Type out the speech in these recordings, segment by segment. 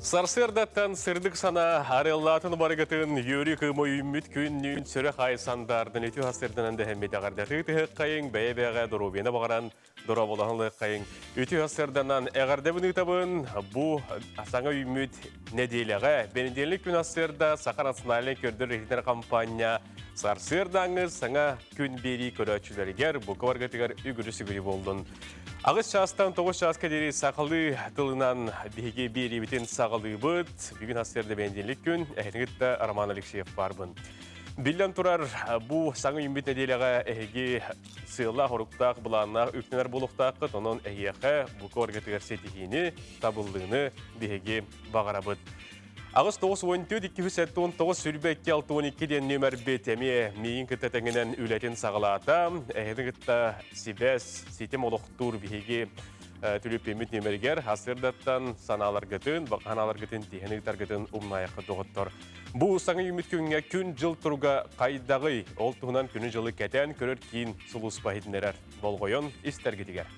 Сарсыардаттан сырдык санаа арыаллаатын барыгытын Юрий Кыма үүммүт күннүүн сүрэх ай сандаардан үтү хастырданан дэһэммит эҕэрдэтыы тыһыккайыҥ бэйэ-бэйэҕэ доруобуйаны баҕаран дорооболоһон лыаххайыҥ үтү хастырданан эҕэрдэбин ыытабын бу саҥа үүммүт нэдиэлэҕэ бэнидиэлник күн ассыарда Саха национальнай көрдөр-иһитинэр хампаанньа сарсыардааҥҥы саҥа күн биэрии көрөөччүлэригэр бука баргытыгар үгүрү-сүгүрү буоллун. Аҕыс чаастан 9 чааска диэри сахалыы тылынан биһиги биэриибитин саҕалыыбыт. Бүгүн сарсыарда бэнидиэнньик күн, эһигини кытта Роман Алексеев баарбын. Биллэн турар, бу саҥа үүммүт нэдиэлэҕэ эһиги сыаллаах-оруктаах, былааннаах үктэнэр буолуохтааххыт. Онон эһиэхэ бу коргатыгар ситиһиини, табыллыыны биһиги баҕарабыт. 8 9 14 279 22 62 диэн нүөмэрбит эмиэ миигин кытта тэҥинэн үлэтин саҕалаата. Эһигини кытта сибээс, ситим олохтуур биһиги түлүппүммүт нүөмэригэр сарсыардаттан санааларгытын, санааларгытын тиһэн ыытаргытын умнаайаххыт доҕоттор. Бу саҥа үүммүт күҥҥэ күн-дьыл туруга хайдаҕый? Ол туһунан күнү-дьылы кэтээн көрөр киин сулууспа иһитиннэрэр. Болҕойон истэргитигэр.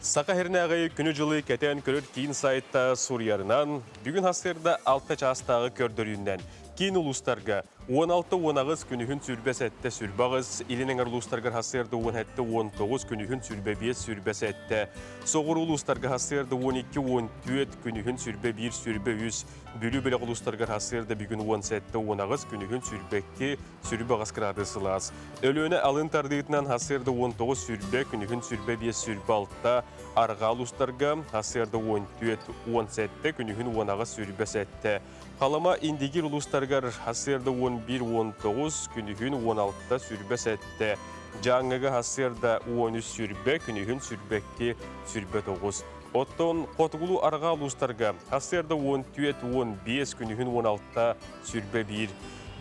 Саха сиринээҕи күнү-дьылы кэтээн көрөр киин сайта суруйарынан, бүгүн сарсыарда 6 чаастааҕы көрдөрүүнэн киин улуустарга 16-18 күнүһүн 27 28, илин эҥэр улуустарга сарсыарда 17-19 күнүһүн 25-27, соҕуруу улуустарга сарсыарда 12-14 күнүһүн 21-23, Бүлүү бөлөх улуустарыгар сарсыарда бүгүн 17-18 күнүһүн 22 28 градус сылаас. Өлүөнэ алын тардыытынан сарсыарда 19 сүрбэ, күнүһүн сүрбэ 5 сүрбэ 6, арҕаа улуустарга сарсыарда 14 17, күнүһүн 18 сүрбэ 7. Халыма Индигир улуустарыгар сарсыарда 11 19, күнүһүн 16 сүрбэ 7. Дьааҥыга сарсыарда 13 сүрбэ, күнүһүн сүрбэ 2 сүрбэ 9. Оттон хотугулуу арҕаа улуустарга сарсыарда 14 15, күнүһүн 16 сүрбэ 1.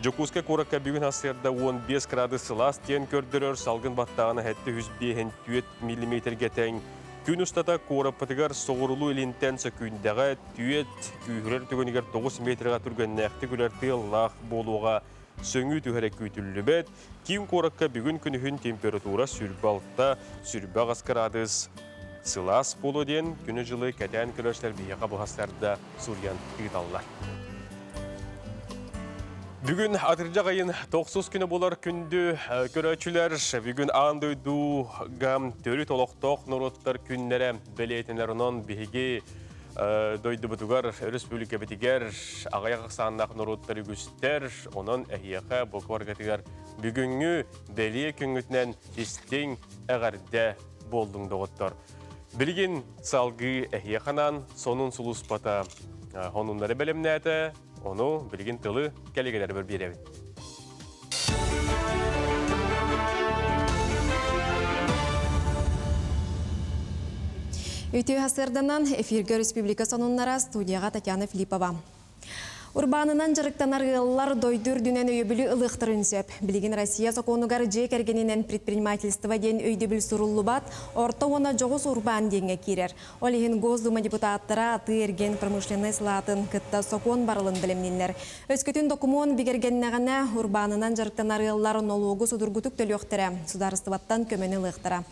Дьокуускай куоракка бүгүн сарсыарда 15 градус сылаас диэн көрдөрөр, салгын баттааҕына 754 миллиметргэ тэҥ. Күн устата куораппытыгар соҕурулуу илинтэн сөкүүндэҕэ түөрт, күүһүрэр түгэнигэр 9 метрга түргэннээхтик үрэр тыаллаах буолуоҕа. Сөҥүү түһэрэ күүтүллүбэт. Киин куоракка бүгүн күнүһүн температура 26, 28 градус сылаас буолуо диэн күнү-дьылы кэтээн көрөөччүлэр биһиэхэ быһастарда суруйан ыыталлар. Бүгүн атырдьах ыйын тохсус күнэ буолар күндү көрөөччүлэр. Бүгүн аан дойдуга төрүт олохтоох норуоттар күннэрэ бэлиэтэнэр. Онон биһиги дойдубутугар, өрөспүүбүлүкэбитигэр аҕыйах ахсааннаах норуоттар үгүстэр. Онон эһиэхэ бу куоргатыгар бүгүҥҥү бэлиэ күҥҥүтүнэн истиҥ эҕэрдэ буоллуҥ доҕоттор. Билигин салгыы эһиэхэ анаан сонун сулууспата сонуннары бэлэмнээтэ, ону билигин тылы кэлигэлэрбэр биэрэбин. Үтүө сарсыарданан эфиргэ республика сонуннара студияҕа Татьяна Филиппова. Урбаанынан дьарыктанар ыаллар дойду үрдүнэн өйөбүлү ылыахтарын сөп. Билигин Россия сокуонугар дьиэ кэргэнинэн предпринимательство диэн өйдөбүл суруллубат, орто уонна дьоҕус урбаан диэҥҥэ киирэр. Ол иһин Госдума депутаттара атыы-эргиэн промышленнай салаатын кытта сокуон барылын бэлэмнииллэр. Өскөтүн докумуон бигэргэннэҕинэ, урбаанынан дьарыктанар ыаллар нолуогу судургутук төлүөхтэрэ, судаарыстыбаттан көмөнү ылыахтара.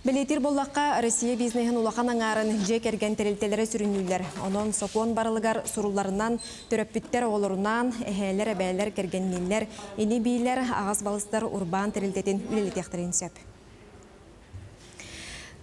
Бэлиэтиир буоллахха, Россия бизнеһин улахан аҥаарын дьиэ кэргэн тэрилтэлэрэ сүрүннүүллэр. Онон сокуон барылыгар сурулларынан, төрөппүттэр оҕолорунаан, эһээлэр, эбээлэр, кэргэннииллэр, ини-биилэр, аҕас-балыстар урбаан тэрилтэтин үлэлэтиэхтэрин сөп.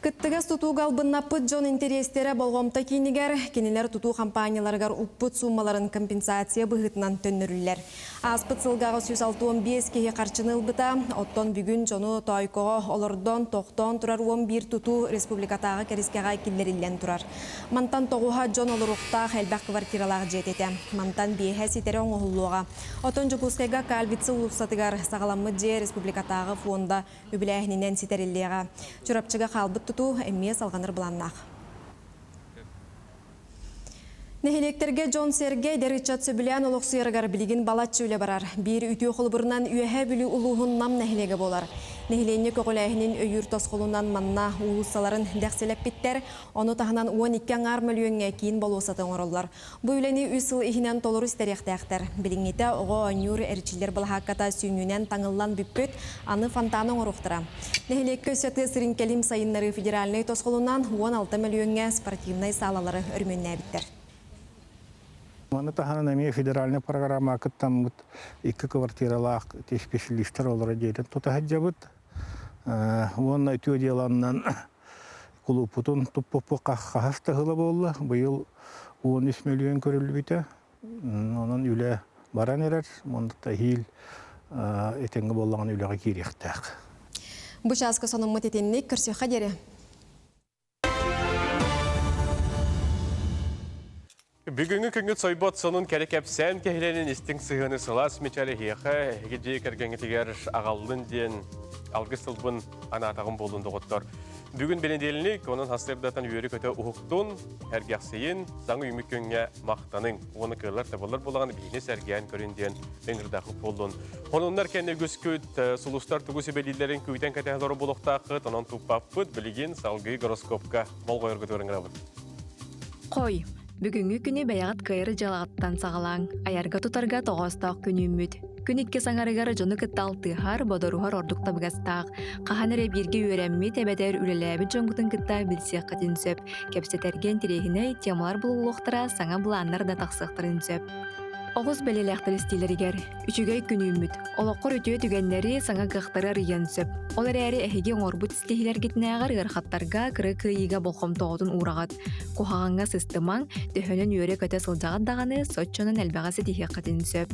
Кыттыгас тутууга албыннаппыт дьон интэриэстэрэ болҕомто киинигэр, кинилэр тутуу хампаанньаларыгар укпут сууммаларын компенсация быһыытынан төннөрүллэр. Ааспыт сылга 865 киһи харчыны ылбыта, оттон бүгүн дьону Тоойкоҕо олордон, тохтоон турар 11 тутуу республикатааҕы кэрискэҕэ киллэриллэн турар. Мантан тоҕуһа дьон олоруохтаах элбэх квартиралаах дьиэтэ этэ. Мантан биэһэ ситэри оҥоһуллуоҕа. Оттон Дьокуускайга Кальвица уулуссатыгар саҕаламмыт дьиэ республикатааҕы фонда үбүлээһининэн ситэриллиэҕэ. Чурапчыга хаалбыт тутуу эмиэ салҕанар былааннаах. Нэһилиэктэргэ дьон-сэргэ эдэр ыччат сөбүлээн олохсуйарыгар билигин балачча үлэ барар. Биир үтүө холобурунан Үөһээ Бүлүү улууһун Нам нэһилиэгэ буолар. Нэһилиэнньэ көҕүлээһинин өйүүр тосхолунан манна уулуссаларын дэхсилэппиттэр. Ону таһынан 12 аҥаар мөлүйүөҥҥэ киин болуоссаты оҥороллор. Бу үлэни үс сыл иһинэн толору ситэриэхтээхтэр. Билиҥҥитэ оҕо оонньуур эрчиллэр былаһаакката сүнньүнэн таҥыллан бүппүт, аны фонтаны оҥоруохтара. Нэһилиэккэ өссө тыа сирин кэлим сайыннарыы федеральнай тосхолунан 16 мөлүйүөҥҥэ спортивнай саалалары өрөмүөннээбиттэр. Маны таһынан эмиэ федеральнай программаҕа кыттаммыт икки квартиралаах специалистар олоро диэтин тута сылдьабыт. Уонна үтүө дьыаланнан кулууппутун туппуппут хаһыс да сыла буолла. Быйыл 13 мөлүйүөн көрүллүбүтэ. Онон үлэ баран эрэр. Уонна эһиил этэҥҥэ буоллаҕына үлэҕэ киириэхтээх. Бу чааска сонуммут итинник көрсүөххэ диэри. Бүгүҥҥү күҥҥүт сойбот сонун кэрэ кэпсээн кэһилэнин истиҥ сыһыаны сылаас мичээр эһиэхэ, эһиги дьиэ кэргэҥҥитигэр аҕаллын диэн алгыс тылбын анаатаҕым буоллун доҕоттор. Бүгүн бэнидиэлинник, онон сарсыардаттан үөрэ-көтө уһуктун, сэргэхсийин, саҥа үүммүт күҥҥэ махтаныҥ. Уонна кыаллар табыллар буолаҕын биһини сэргээн көрүн диэн ыҥырдаахпыт буоллун. Хонуннар кэннэ үгүскүт сулустар тугу сүбэлииллэрин күүтэн кэтэһэн олорор буолуохтааххыт, онон туппаппыт, билигин салгыы гороскопка болҕойоргутугар ыҥырабыт. Хой, бүгүҥҥү күнү бэйэҕит кыайар дьыалаҕыттан саҕалааҥ. Айарга-тутарга тоҕоостоох күн үүммүт. Күн иккис аҥарыгар дьону кытта алтыһар, бодоруһар ордук табыгастаах. Хаһан эрэ бииргэ үөрэммит эбэтэр үлэлээбит дьоҥҥутун кытта билсиэххитин сөп. Кэпсэтэргэ интэриэһинэй темалар булуллуохтара, саҥа былааннар да тахсыахтарын сөп. Оҕус бэлиэлээхтэр истиилэригэр үчүгэй күн үүммүт. Олоххор үтүө түгэннэри, саҥа кыахтары арыйыан сөп. Ол эрээри эһиги оҥорбут ситиһиилэргитинээҕэр ыарахаттарга, кыра кыайыыга болҕомтоҕутун уураҕыт. Куһаҕаҥҥа сыстымаҥ, төһөнөн үөрэ-көтө сылдьаҕыт даҕаны, соччонон элбэҕи ситиһиэххитин сөп.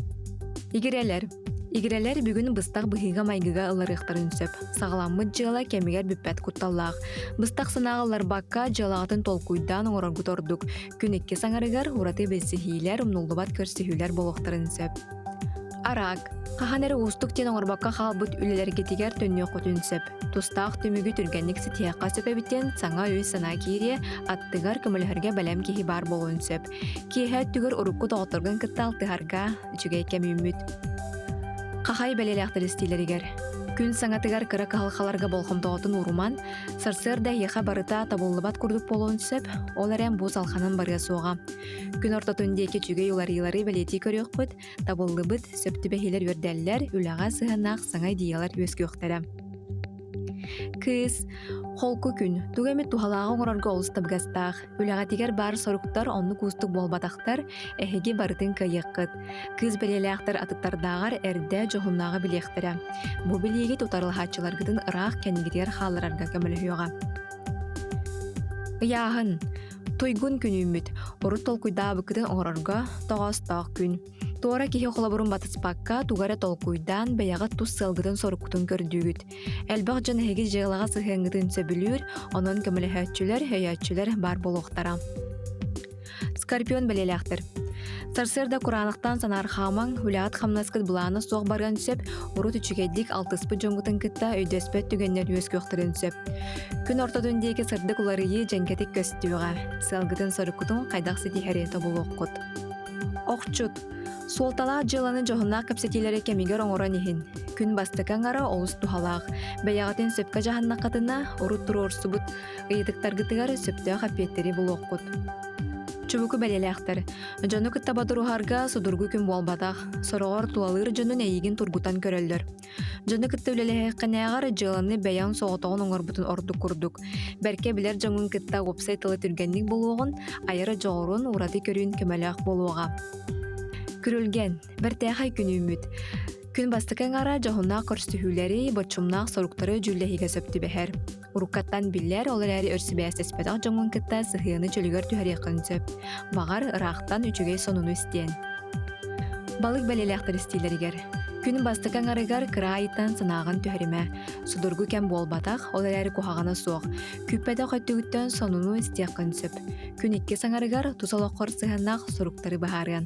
Игирэлэр. Игирэлэр бүгүн быстах быһыыга-майгыга ылларыахтарын сөп. Саҕаламмыт дьыала кэмигэр бүппэт кутталлаах. Быстах санааҕа ылларбакка, дьыалаҕытын толкуйдаан оҥороргут ордук. Күн иккис аҥарыгар ураты билсиһиилэр, умнуллубат көрсүһүүлэр буолуохтарын сөп. Араак. Хаһан эрэ уустук диэн оҥорбокко хаалбыт үлэлэргитигэр төннүөххүтүн сөп. Тустаах түмүгү түргэнник ситиһиэххэ сөп эбитин саҥа өй-санаа киириэ, аттыгар көмөлөһөргө бэлэм киһи баар буолуон сөп. Киэһэ өттүгэр урукку доҕотторгун кытта алтыһарга үчүгэй кэм үүммүт. Хахай бэлиэлээхтэр истиилэригэр. Күн саҥатыгар кыра кыһалҕаларга болҕомтоҕутун ууруман, сарсыарда эһиэхэ барыта табыллыбат курдук буолуон сөп, ол эрэн бу салҕанан барыа суоҕа. Күн ортотун диэки үчүгэй уларыйыылары бэлиэтии көрүөххүт, табыллыбыт, сөп түбэһиилэр үөрдэллэр, үлэҕэ сыһыаннаах саҥа идеялар үөскүөхтэрэ. Кыыс, холку күн, тугу эмит туһалааҕы оҥорорго олус табыгастаах. Үлэҕитигэр баар соруктар оннук уустук буолбатахтар, эһиги барытын кыайыаххыт. Кыыс бэлиэлээхтэр атыттардааҕар эрдэ дьоһуннааҕы билиэхтэрэ. Бу билиигит утарылаһааччыларгытын ыраах кэннигитигэр хаалларарга көмөлөһүөҕэ. Ыйааһын. Туйгун күн үүммүт. Урут толкуйдаабыккытын оҥорорго тоҕоостоох күн. Туора киһи холобурун батыспакка, тугу эрэ толкуйдаан, бэйэҕит тус сыалгытын-соруккутун көрдүүгүт. Элбэх дьон эһиги дьыалаҕа сыһыаҥҥытын сөбүлүүр, онон көмөлөһөөччүлэр, өйөөччүлэр баар буолуохтара. Скорпион бэлиэлээхтэр. Сарсыарда кураанахтаан санаархаамаҥ, үлэҕит-хамнаскыт былаана суох барыан сөп, урут үчүгэйдик алтыспыт дьоҥҥутун кытта өйдөспөт түгэннэр үөскүөхтэрин сөп. Күн ортотун диэки сырдык уларыйыы дьэҥкэтик көстүөҕэ. Сыалгытын-соруккутун хайдах ситиһэри тобулуоххут. Охчут. Суолталаах дьыаланы дьоһуннаах кэпсэтиилэри кэмигэр оҥорон иһин. Күн бастакы аҥара олус туһалаах. Бэйэҕитин сөпкө дьаһаннаххытына, урут туруорсубут ыйытыктаргытыгар сөптөөх эппиэттэри булуоххут. Чубуку бэлиэлээхтэр. Дьону кытта бодоруһарга судургу күн буолбатах. Сороҕор тулалыыр дьонун эйигин тургутан көрөллөр. Дьону кытта үлэлэһиэххинээҕэр дьыаланы бэйэҥ соҕотоҕун оҥорбутун ордук курдук. Бэркэ билэр дьоҥҥун кытта уопсай тылы түргэнник булуоҕун, айар дьоҕурун, ураты көрүүн көмөлөөх буолуоҕа. Күрүлгэн. Бэртээхэй күн үүммүт. Күн бастакы аҥара дьоһуннаах көрсүһүүлэри, боччумнаах соруктары дьүүллэһиигэ сөп түбэһэр. Уруккаттан биллэр, ол эрээри өр сибээстэспэтэх дьоҥҥун кытта сыһыаны чөлүгэр түһэриэххин сөп. Баҕар, ыраахтан үчүгэй сонуну истиэн. Балык бэлиэлээхтэр истиилэригэр. Күн бастакы аҥарыгар кыра айыттан санааҕын түһэримэ. Судургу кэм буолбатах, ол эрээри куһаҕана суох. Күүппэтэх өттүгүттэн сонуну истиэххин сөп. Күн иккис аҥарыгар тус олоххор сыһыаннаах суруктары быһаарыан.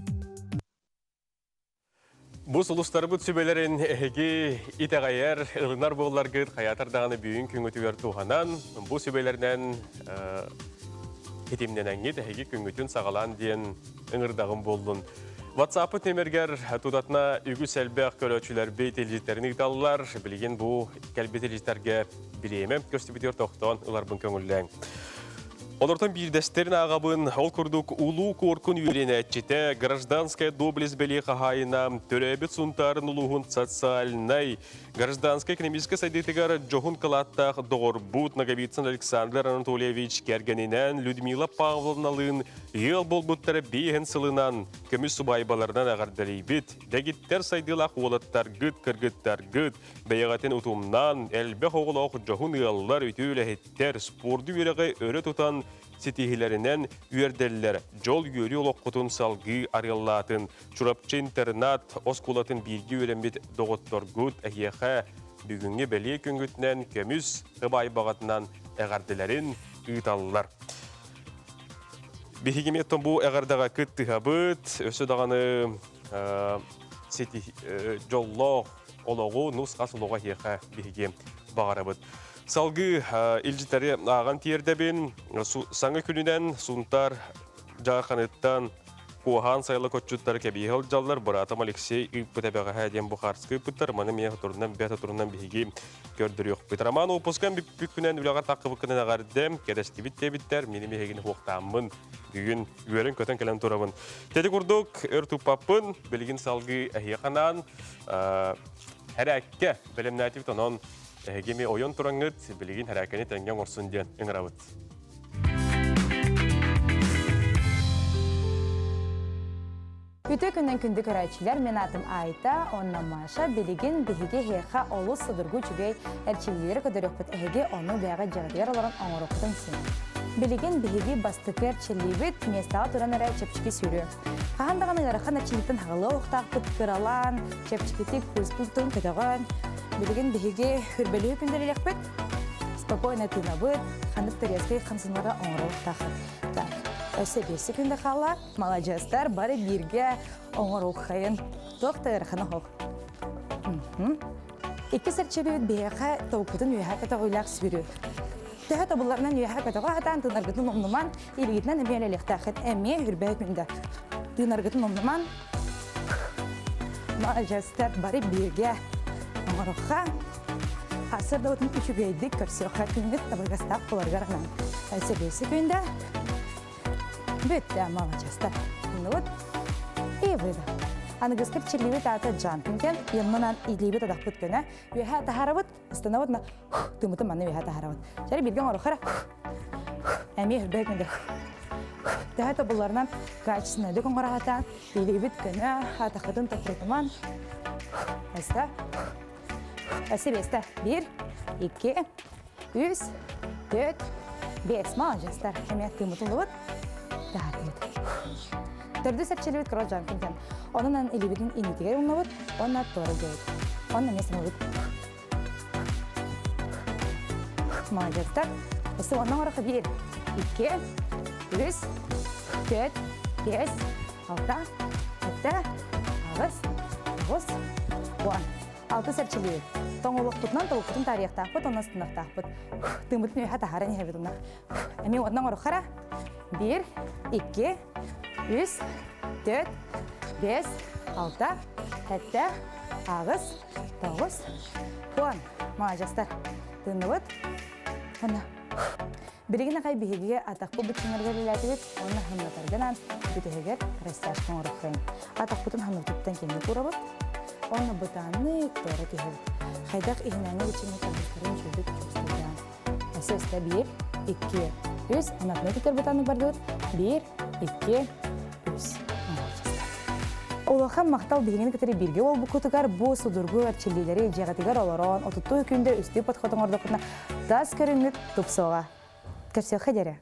Бу сулустарбыт сүбэлэрин эһиги итэҕэйэр, ылынар буолларгыт хайаатар даҕаны бүгүн күҥҥүтүгэр туһанан, бу сүбэлэринэн хитимнэнэҥҥит эһиги күҥҥүтүн саҕалаан диэн ыҥырдаҕым буоллун. WhatsApp нөмергер тутатына үгүс элбэх көрөөччүлэрбит илдьиттэрин ыыталлар. Билигин бу кэлбит илдьиттэргэ бириэмэ көстүбүтүгэр тохтоон ыларбын көҥүллээҥ. Олортон биирдэстэрин ааҕабын, ол курдук Улуу Куоркун үөрэнээччитэ, гражданская доблесть бэлиэ хаһаайына, төрөөбүт Сунтаарын улууһун социальнай, гражданскай экономическай сайдыытыгар дьоһун кылааттаах доҕорбут Ноговицын Александр Анатольевич кэргэнинээн Людмила Павловналыын ыал буолбуттара биэһин сылынан көмүс субаайбаларынан эҕэрдэлиибит. Дэгиттэр сайдыылаах уолаттаргыт, кыргыттаргыт бэйэҕитин утумнаан, элбэх оҕолоох дьоһун ыаллар, үтүө үлэһиттэр, спорду үөрэҕи өрө тутан ситиһиилэринэн үөрдэллэр, дьол-үөрүү олоххутун салгыы арыаллаатын. Чурапчы интернат оскуолатын бииргэ үөрэммит доҕотторгут эһиэхэ бүгүҥҥү бэлиэ күҥҥүтүнэн көмүс ыбаайбаҕытынан эҕэрдэлэрин ыыталлар. Биһиги эмиэ бу эҕэрдэҕэ кыттыһабыт, өссө даҕаны дьоллоох олоҕу, нус-хас олоҕу эһиэхэ биһиги баҕарабыт. Салгыы илдьитэри ааҕан тиэрдэбин. Саҥа күнүнэн Сунтаар Дьаарханыттан Куоһаан сайылык отчуттары кэбиһэ сылдьаллар. Быраатым Алексей ыыппыт эбэҕэһээ диэн бухарскай ыыппыттар. Маны эмиэ турунан бэт турунан биһиги көрдөрүөхпүт. Роман уоппускан бүппүккүнэн үлэҕэр таххыбыккынан эҕэрдэм, кэрэстибит диэбиттэр. Мин эһигини хуохтааммын бүгүн үөрэн-көтөн кэлэн турабын. Тети курдук өр туппаппын, билигин салгыы эһиэхэ анаан хэрээккэ бэлэмнээтибит. Онон эһиги эми ойон тураҥҥыт, билигин хэрээккэни тэҥҥэ оҥорсун диэн ыҥырабыт. Үтүө күннэн күндү көрөөччүлэр, мин аатым Айта, онно Маша. Билигин биһиги эһиэхэ олус судургу үчүгэй эрчиллиилэри көрдөрүөхпүт. Эһиги ону бэйэҕит дьиэҕитигэр олорон оҥоруоххутун син. Билигин биһиги бастакы эрчиллиибит миэстэҕэ туран эрэ чэпчэки сүүрүү. Хаһан даҕаны ыарахан эрчиллииттэн хаҕылыа уохтаахпыт кыралаан, чэпчэкитик пульспутун көтөҕөн, билигин биһиги хүрбэлиһи күндэлиэхпит. Спокойно тыынабыт, ханнык тарелкай хамсаныылары оҥоруохтааххыт. Так, өссө 5 секунда хаалла. Маладьыастар, бары бииргэ оҥоруоххайын. Туох да ыарахана суох. Иккис эрчиллибит биһиэхэ тобукпутун үөһэ көтөҕүүлээх сүүрүү. Төһө тобулларынан үөһэ көтөҕө сатаан тыынаргытын умнуман, илиигитинэн эмиэ үлэлиэхтээххит. Эмиэ үрбэһэ күндэ. Тыынаргытын умнуман. Маладьыастар, бары бииргэ оҥоруохха. Сарсыарда үчүгэйдик көрсүөххэ күҥҥүт табыгастаах буоларыгар анаан. Сэбиэсси күндэ Бүттэ, маладьыастар. Ну и выдох. Аныгыскы чиллибит аата джампинг Яннынан илиибит адахпыт көнө. Үөһэ таһарабыт, ыстанабыт на тымытын манна үөһэ таһарабыт. Чары бирген орохара. Эмиэ үрбэк күндэ. Төһө тобулларынан качественныйдык оҥорохатаан, илиибит көнө, атахытын тохтотуман. Эстэ. Өссө биэстэ. Биир, икки, үс, төрт, биэс. Маладьыастар. Эмиэ тыыммытын Таһаатыбыт. Төрдүс эрчиллибит кросс джампинг Онон илиибитин иннитигэр умнабыт, уонна туора дьиэбит. Онно эмиэ саныыбыт. Маладьыастар. Өссө онно оҥорохо биир, икки, үс, төрт, биэс, алта, сэттэ, аҕыс, тоҕус, уон. Алтыс эрчиллибит. Тоҥолохпутунан тобукпутун таарыйыахтаахпыт, онно ыстыныахтаахпыт. Тыыммытын үөһэ таһааран иһэбит онно. Эмиэ уонна оҥороххара. Биир, икки, үс, төрт, биэс, алта, сэттэ, аҕыс, тоҕус, уон. Маладьыастар. Тыынныбыт. Онно Билигин аҕай биһиги атахпыт быччыҥарыгар үлэлээтибит уонна ханнатаргынан бүтэһигэр растяжка оҥоруоххайын. Атахпытын ханныбытыттан кэнник уурабыт уонна бытааннык туора түһэбит. Хайдах иһинээҥҥи быччыҥҥа таһыттарын үчүгэйдик чувствуйдаан. Өссө өстө биир, икки, үс, анатына түтэр бытааннык бардыбыт. Биир, икки, үс. Улахан махтал биһигини кытары бииргэ буолбуккутугар бу судургу эрчиллиилэри дьиэҕитигэр олорон отуттуу күндэ үстүү подход оҥордоххутуна Тас көрүҥҥүт тупсуоҕа. Көрсүөххэ диэри.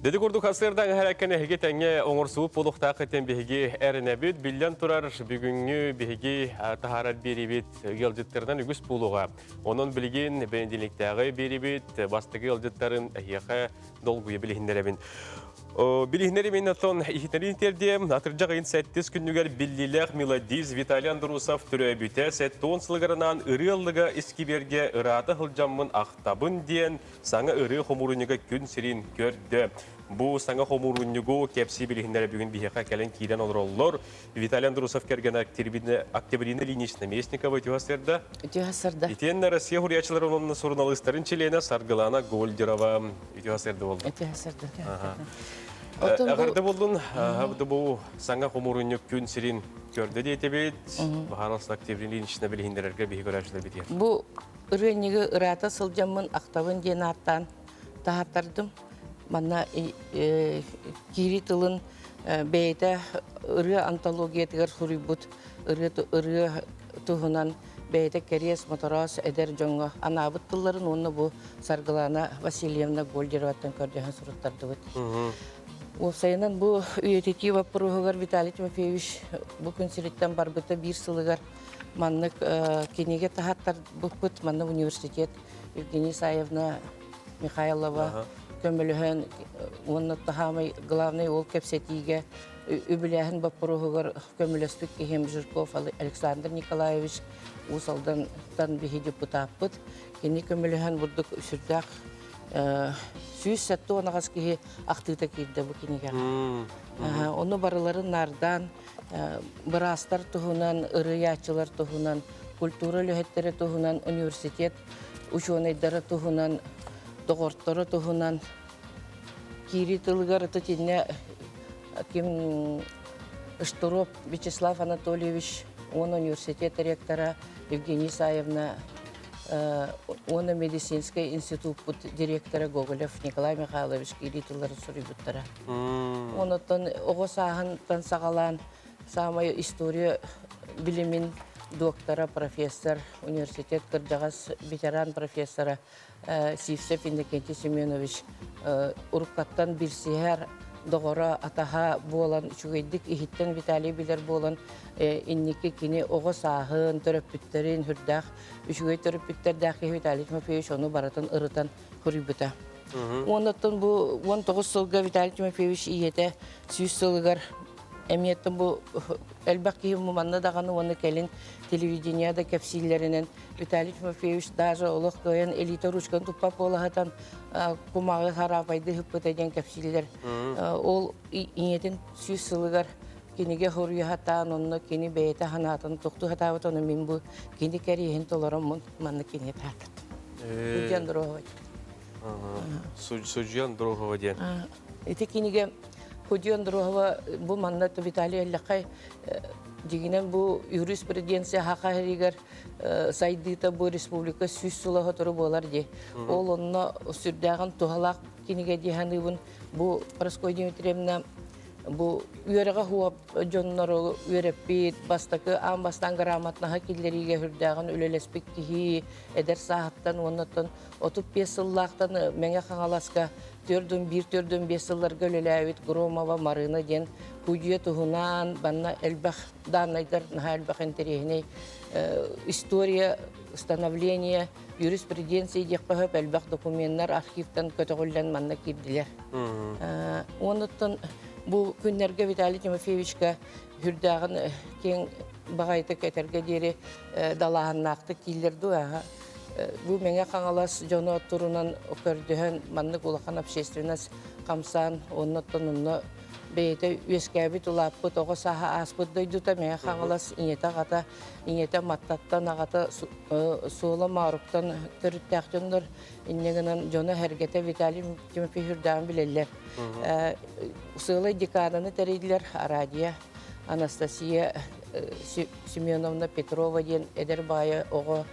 Деди курдук сарсыарда эһэреккен эһиги тэҥҥэ оҥорсубут буолуохтаах этэн биһиги эрэнэбит. Биллэн турар, бүгүҥҥү биһиги таһаарар биэрибит ыалдьыттарынан үгүс буолуоҕа. Онон билигин бэнидиэнньиктээҕи биэрибит бастакы ыалдьыттарын эһиэхэ долгуйа билиһиннэрэбин. Билиһиннэри мен оттон иһитинэрин тиэрдиэм, атырдьах ыйын сэттис күнүгэр биллиилээх мелодист Виталий Андросов төрөөбүтэ 70 сылыгар анаан ырыа ыллыга искибиэргэ ыраата сылдьаммын ахтабын диэн саҥа ырыа хомуурунньуга күн сирин көрдө. Бу саҥа хомуурунньугу кэпсии билиһиннэрэ бүгүн биһиэхэ кэлэн киирэн олороллор. Виталий Андросов кэргэнэ Октябрина Ильинична Местникова үтүө сарда. Үтүө сарда. Итиэннэ Россия суруйааччыларын уонна суруналыыстарын чилиэнэ Саргылана Гольдерова үтүө сарда болду. Үтүө сарда. Эҕэрдэ болдун. Бу саҥа хомуурунньук күн сирин көрдө диэтибит. Баһааралста Октябрина Ильинична билиһиннэрэргэ биһи көрөөччүлэр битиэр. Бу ырыанньыгы ыраата сылдьаммын ахтабын диэн ааттаан таһааттардым. Манна киири тылын бэйэтэ ырыа антологиятыгар суруйбут ырыа туһунан бэйэтэ кэриэс мотороос эдэр дьоҥҥо анаабыт тылларын уонна бу Саргылана Васильевна Гольдероваттан көрдөһөн суруттардыбыт. Уопсайынан бу үйэтитии боппуруоһугар Виталий Тимофеевич бу күн сириттэн барбыта биир сылыгар маннык кинигэ таһааттарбыппыт манна университет Евгения Исаевна Михайлова көмөлөһөн уонна таһаамай главный ол кэпсэтиигэ үбүлээһин боппуруоһугар көмөлөспүт киһим Жирков Александр Николаевич Уус Алдантан биһи депутаппыт. Кини көмөлөһөн бурдук сүрдээх 178 киһи ахтыыта киирдэ бу кинигэҕэ. Ону барыларын наардаан быраастар туһунан, ырыйааччылар туһунан, культура үлэһиттэрэ туһунан, университет учуонайдара туһунан, доҕорторо туһунан киирии тылыгар итиннэ ким Штыров Вячеслав Анатольевич уонна университет ректора Евгения Исаевна уонна медицинскэй институппут директора Гоголев Николай Михайлович киирии тылларын суруйбуттара. Онуттан оҕо сааһынтан саҕалаан саамай история билимин доктора, профессор, университет кырдьаҕас ветеран профессора Сивцев Иннокентий Семенович уруккаттан билсиһэр доҕоро, атаһа буолан, үчүгэйдик иһиттэн Виталий билэр буолан, инники кини оҕо сааһын, төрөппүттэрин, хүрдээх үчүгэй төрөппүттэрдээх киһи Виталий Тимофеевич ону барытын ырытан хоруйбута. Оннуттан бу 19 сылга Виталий Тимофеевич ийэтэ 100 сылыгар эмиэттэн бу элбэх киһи манна даҕаны уонна кэлин телевидение да кэпсииллэринэн Виталий Тимофеевич даже олох кыайан элита ручканы туппат буолаһытан кумаҕы хараапайды ыһыппыта диэн кэпсииллэр. Ол ийэтин 100 сылыгар кинигэ хоруйа онно кини бэйэтэ санаатын тохтуу сатаабыт, ону мин бу кини кэриэһин толороммун манна кини таатат. Судьян Дрогова. Судьян Дрогова диэн. Ити кинигэ Худьян Дрогова бу манна Виталий Эллэхай дигинен бу юриспруденция хахаригар сайдыыта бу республика 100 сыла сотору буолар ди. Ол онно сүрдээҕин туһалаах кинигэ диһаныыбын бу Прасковья Дмитриевна бу үөрэҕэ хуоп дьоннору үөрэппит, бастакы аан бастаан грамотнаһа киллэриигэ хүрдээҕин үлэлэспит киһи эдэр сааһыттан уоннаттан 35 сыллаахтан Мэҥэ Хаҥаласка 4-1-4-5 сылларга үлэлээбит Громова Марына диэн худьуя туһунан банна элбэх дааннайдар наһаа элбэх интэриэһинэй история становления юриспруденция диэххэ сөп элбэх докуменнар архивтан көтөҕүллэн манна киирдилэр. Онуттан бу күннэргэ Виталий Тимофеевичка хүрдээҕин киэҥ баҕайытык этэргэ диэри далааһыннаахтык кииллэр дуу бу Мэҥэ Хаҥалас дьоно турунан көрдөһөн маннык улахан общественность хамсаан оннуттан онно бэйэтэ үөскээбит улааппыт оҕо сааһа ааспыт дойдута Мэҥэ Хаҥалас ийэтэ аҕата ийэтэ Маттаттан аҕата Суола Мааруктан төрүттээх дьоннор инньэ гынан дьоно сэргэтэ Виталий Тимофеевич үрдээҕин билэллэр. Сыалай декаданы тэрийдилэр Арадия Анастасия Семеновна Петрова диэн эдэр баайа оҕо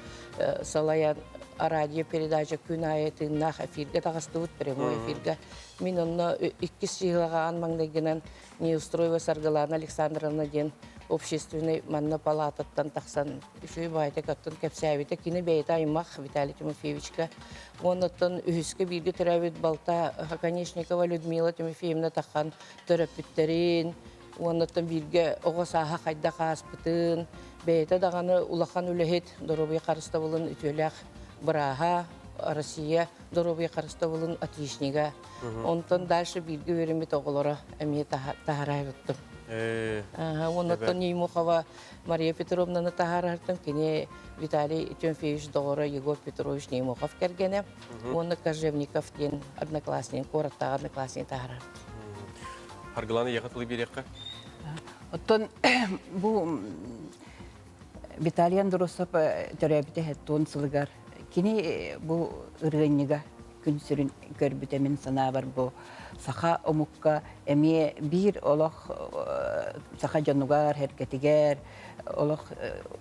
салайан радио передача күн аайы тыыннаах эфиргэ таҕыстыбыт прямой эфиргэ. Мин онно иккис чыһылаҕа аан маҥнайгынан Неустроева Саргылана Александровна диэн общественный манна палататтан тахсан үчүгэй баайта оттон кэпсээбитэ. Кини бэйэтэ аймах Виталий Тимофеевичка. Оннуттан үһүскэ бииргэ төрөөбүт балта Оконешникова Людмила Тимофеевна тахан төрөппүттэрин, уоннуттан бииргэ оҕо сааһа хайдах ааспытын, бэйэтэ даҕаны улахан үлэһит, доруобуйа харыстабылын үтүөлээх бырааһа, Россия доруобуйа харыстабылын отличнига. Онтон дальше бииргэ үөрэммит оҕолоро эмиэ таһаарайбыттым. Оннуттан Неймохова Мария Петровнаны таһаарартым. Кини Виталий Тимофеевич доҕоро Егор Петрович Неймохов кэргэнэ. Уонна Кожевников диэн одноклассник, куораттааҕы одноклассник таһаарар. Харгыланы яха тылы биэриэххэ? Оттон бу Виталий Андросов төрөөбүтэ хэттуон сылыгар кини бу ырыанньыга күн сүрүн көрбүтэ мин санаабар бу саха омукка эмиэ биир олох саха дьонугар, эргэтигэр олох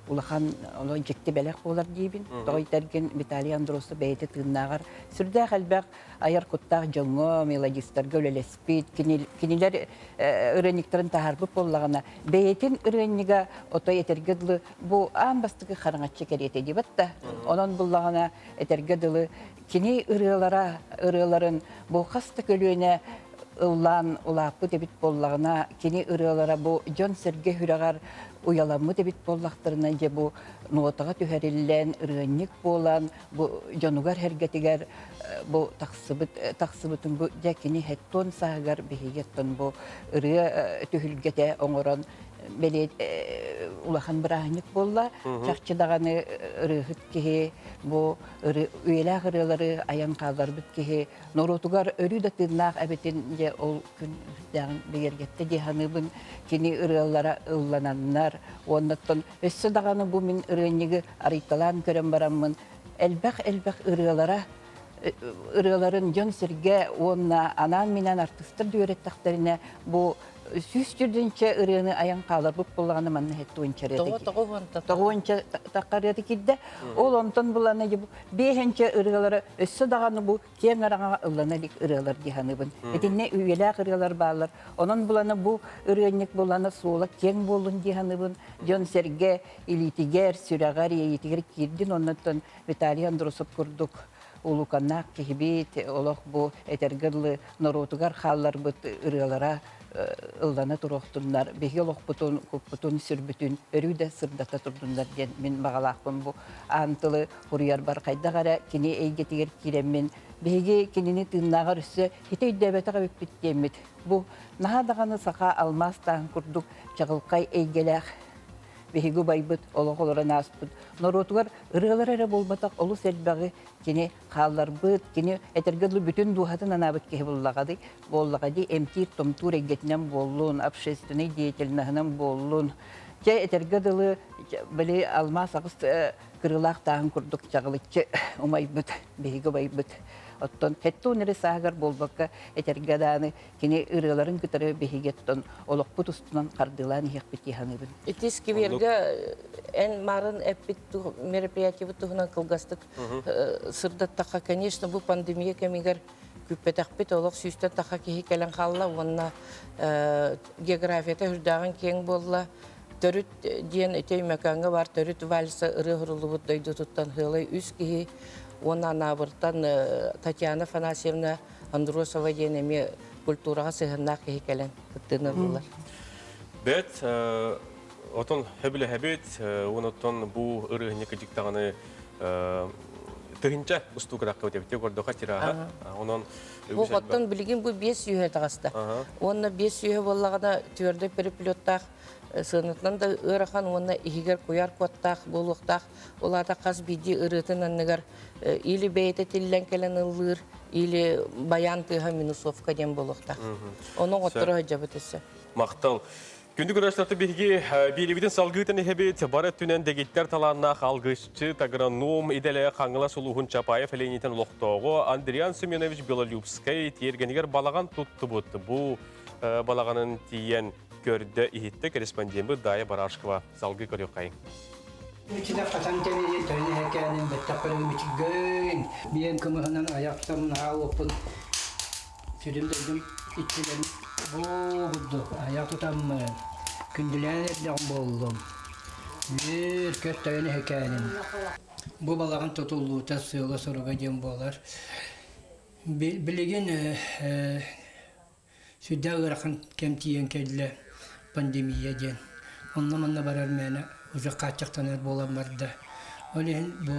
улахан олох дьикти бэлэх буолар диибин. Тоҕо итэргин Виталий Андросов бэйэтэ тыыннааҕар сүрдээх элбэх айар куттаах дьоҥҥо, мелодистарга үлэлэспит, кинилэр ырыанньыктарын таһаарбыт буоллаҕына, бэйэтин ырыанньыга отой этэргэ дылы бу аан бастакы хараҥаччы кэриэтэ диэбэт да. Онон буллаҕына этэргэ дылы кини ырыалара ырыаларын бу хас да көлүөнэ ыллаан улааппыт эбит буоллаҕына, кини ырыалара бу дьон-сэргэ сүрэҕэр уйаламмыт эбит буоллахтарына, дьэ бу нуотаҕа түһэриллэн, ырыанньык буолан, бу дьонугар-сэргэтигэр бу тахсыбыт тахсыбытын бу дьэ кини хэттон сааһыгар биһиги оттон бу ырыа түһүлгэтэ оҥорон бэлиэ улахан бырааһынньык буолла. Чахчы даҕаны ырыаһыт киһи бу үйэлээх ырыалары айан хаалларбыт киһи норуотугар өрүү да тыыннаах эбитин дьэ ол күн үрдээҕин бигэргэттэ дии саныыбын. Кини ырыалара ыллананнар уоннаттан өссө даҕаны бу мин ырыанньыгы арыйталаан көрөн бараммын элбэх-элбэх ырыалара ырыаларын дьон-сэргэ уонна анаан-минээн артыыстар да үөрэттэхтэринэ бу 104 ырыаны айан хааларбыт буоллаҕына манна һэттуонча ырыата тоҕуонча тахха ырыата киирдэ. Ол онтон булана биэһэнчэ ырыалары өссө даҕаны бу киэҥ араҥаҕа ыллана илик ырыалар дии саныыбын. Итиннэ үйэлээх ырыалар бааллар. Онон булана бу ырыанньык булана суола киэҥ буоллун дии саныыбын. Дьон-сэргэ илиитигэр, сүрэҕэр, иэйиитигэр киирдин. Оннуттан Виталий Андросов курдук улууканнаах киһибит, олох бу этэргэ дылы норуотугар хаалларбыт ырыалара ыллана туруохтуннар, биһиги олохпутун, куппутун, сүрбүтүн өрүү да сырдата турдуннар диэн мин баҕалаахпын. Бу аан тылы суруйарбар хайдах эрэ кини эйгэтигэр киирэммин, биһиги кинини тыыннааҕар өссө хитэ өйдөөбөтөх эбиппит диэммит. Бу наһаа даҕаны саха алмаас тааһын курдук чаҕылхай эйгэлээх биһиги убайбыт олох олорон ааспыт норуотугар ырыалар эрэ буолбатах олус элбэҕи кини хаалларбыт, кини этэргэ дылы бүтүн дууһатын анаабыт киһи буллаҕа буоллаҕа дии эмтиир-томтуур эйгэтинэн буоллун, общественнай деятельноһынан буоллун. Чэ этэргэ дылы били алмаас аҕыс кырыылаах тааһын курдук чаҕылыччы умайбыт, биһиги убайбыт. Оттон хэттуун эрэ сааһыгар буолбакка этэргэ дааны кини ырыаларын кытары биһиги оттон олохпут устунан хардыылаан иһиэхпит дии саныыбын. Ити сквергэ эн марын эппит мероприятиебыт туһунан кылгастык сырдаттахха, конечно, бу пандемия кэмигэр күүппэтэхпит олох сүүстэн таха киһи кэлэн хаалла уонна географията үрдээҕин киэҥ буолла. Төрүт диэн ити Өймөкөөҥҥө баар төрүт вальса ырыа суруллубут дойдутуттан сыалай үс киһи уонна Анаабыртан Татьяна Афанасьевна Андросова диэн эмиэ культураҕа сыһыаннаах киһи кэлэн кыттыыны ыллылар. Бэт, отон хөбүлэһэбит, онуттан бу ырыһынньык дьиктаҕаны тыһынча устуукадакка эбит көрдөхө тираһа. Онон Бу оттон билигин бу биэс сүүһэ таҕыста. Уонна биэс сүүһэ буоллаҕына түөрдэ переплеттаах сыанатынан да ыарахан уонна иһигэр куйаар куоттаах буолуохтаах. Ол аата хас биирдии ырыатын анныгар или бэйэтэ тиллэн кэлэн ыллыыр, или баян тыаһа минусовка диэн буолуохтаах. Ону оҕотторо сылдьабыт өссө. Махтал. Күндү көрөөччүлэртэ биһиги биэриибитин салгыытын иһэбит. Бары өттүнэн дэгиттэр талааннаах алгысчыт, агроном идэлээх Хаҥалас улууһун Чапаев Ленитин олохтооҕо Андриан Семенович Белолюбскай тиэргэнигэр балаҕан туттубут. Бу балаҕанын тиийэн көрдө-иһиттэ корреспондеммыт Дая Барашкова. Салгыы көрүөххэйиҥ. Иччитэх хатан тэнийэн тойон эһэкээнин бэттэх көрөн мичиггөйн биэм кымыһынан айахтам наһаа уоппун сүрүн дойдум иччилэрин бу курдук айах тутаммын күндүлээн эрдэҕим буоллум үөр көт тойон эһэкээним бу балаҕан тутуллуута сыала-соруга диэн буолар билигин Сүрдээх ыарахан кэм тиийэн кэллэ пандемия диэн. Онно-манна барар мээнэ уже хааччахтанар буолан барда. Ол иһин бу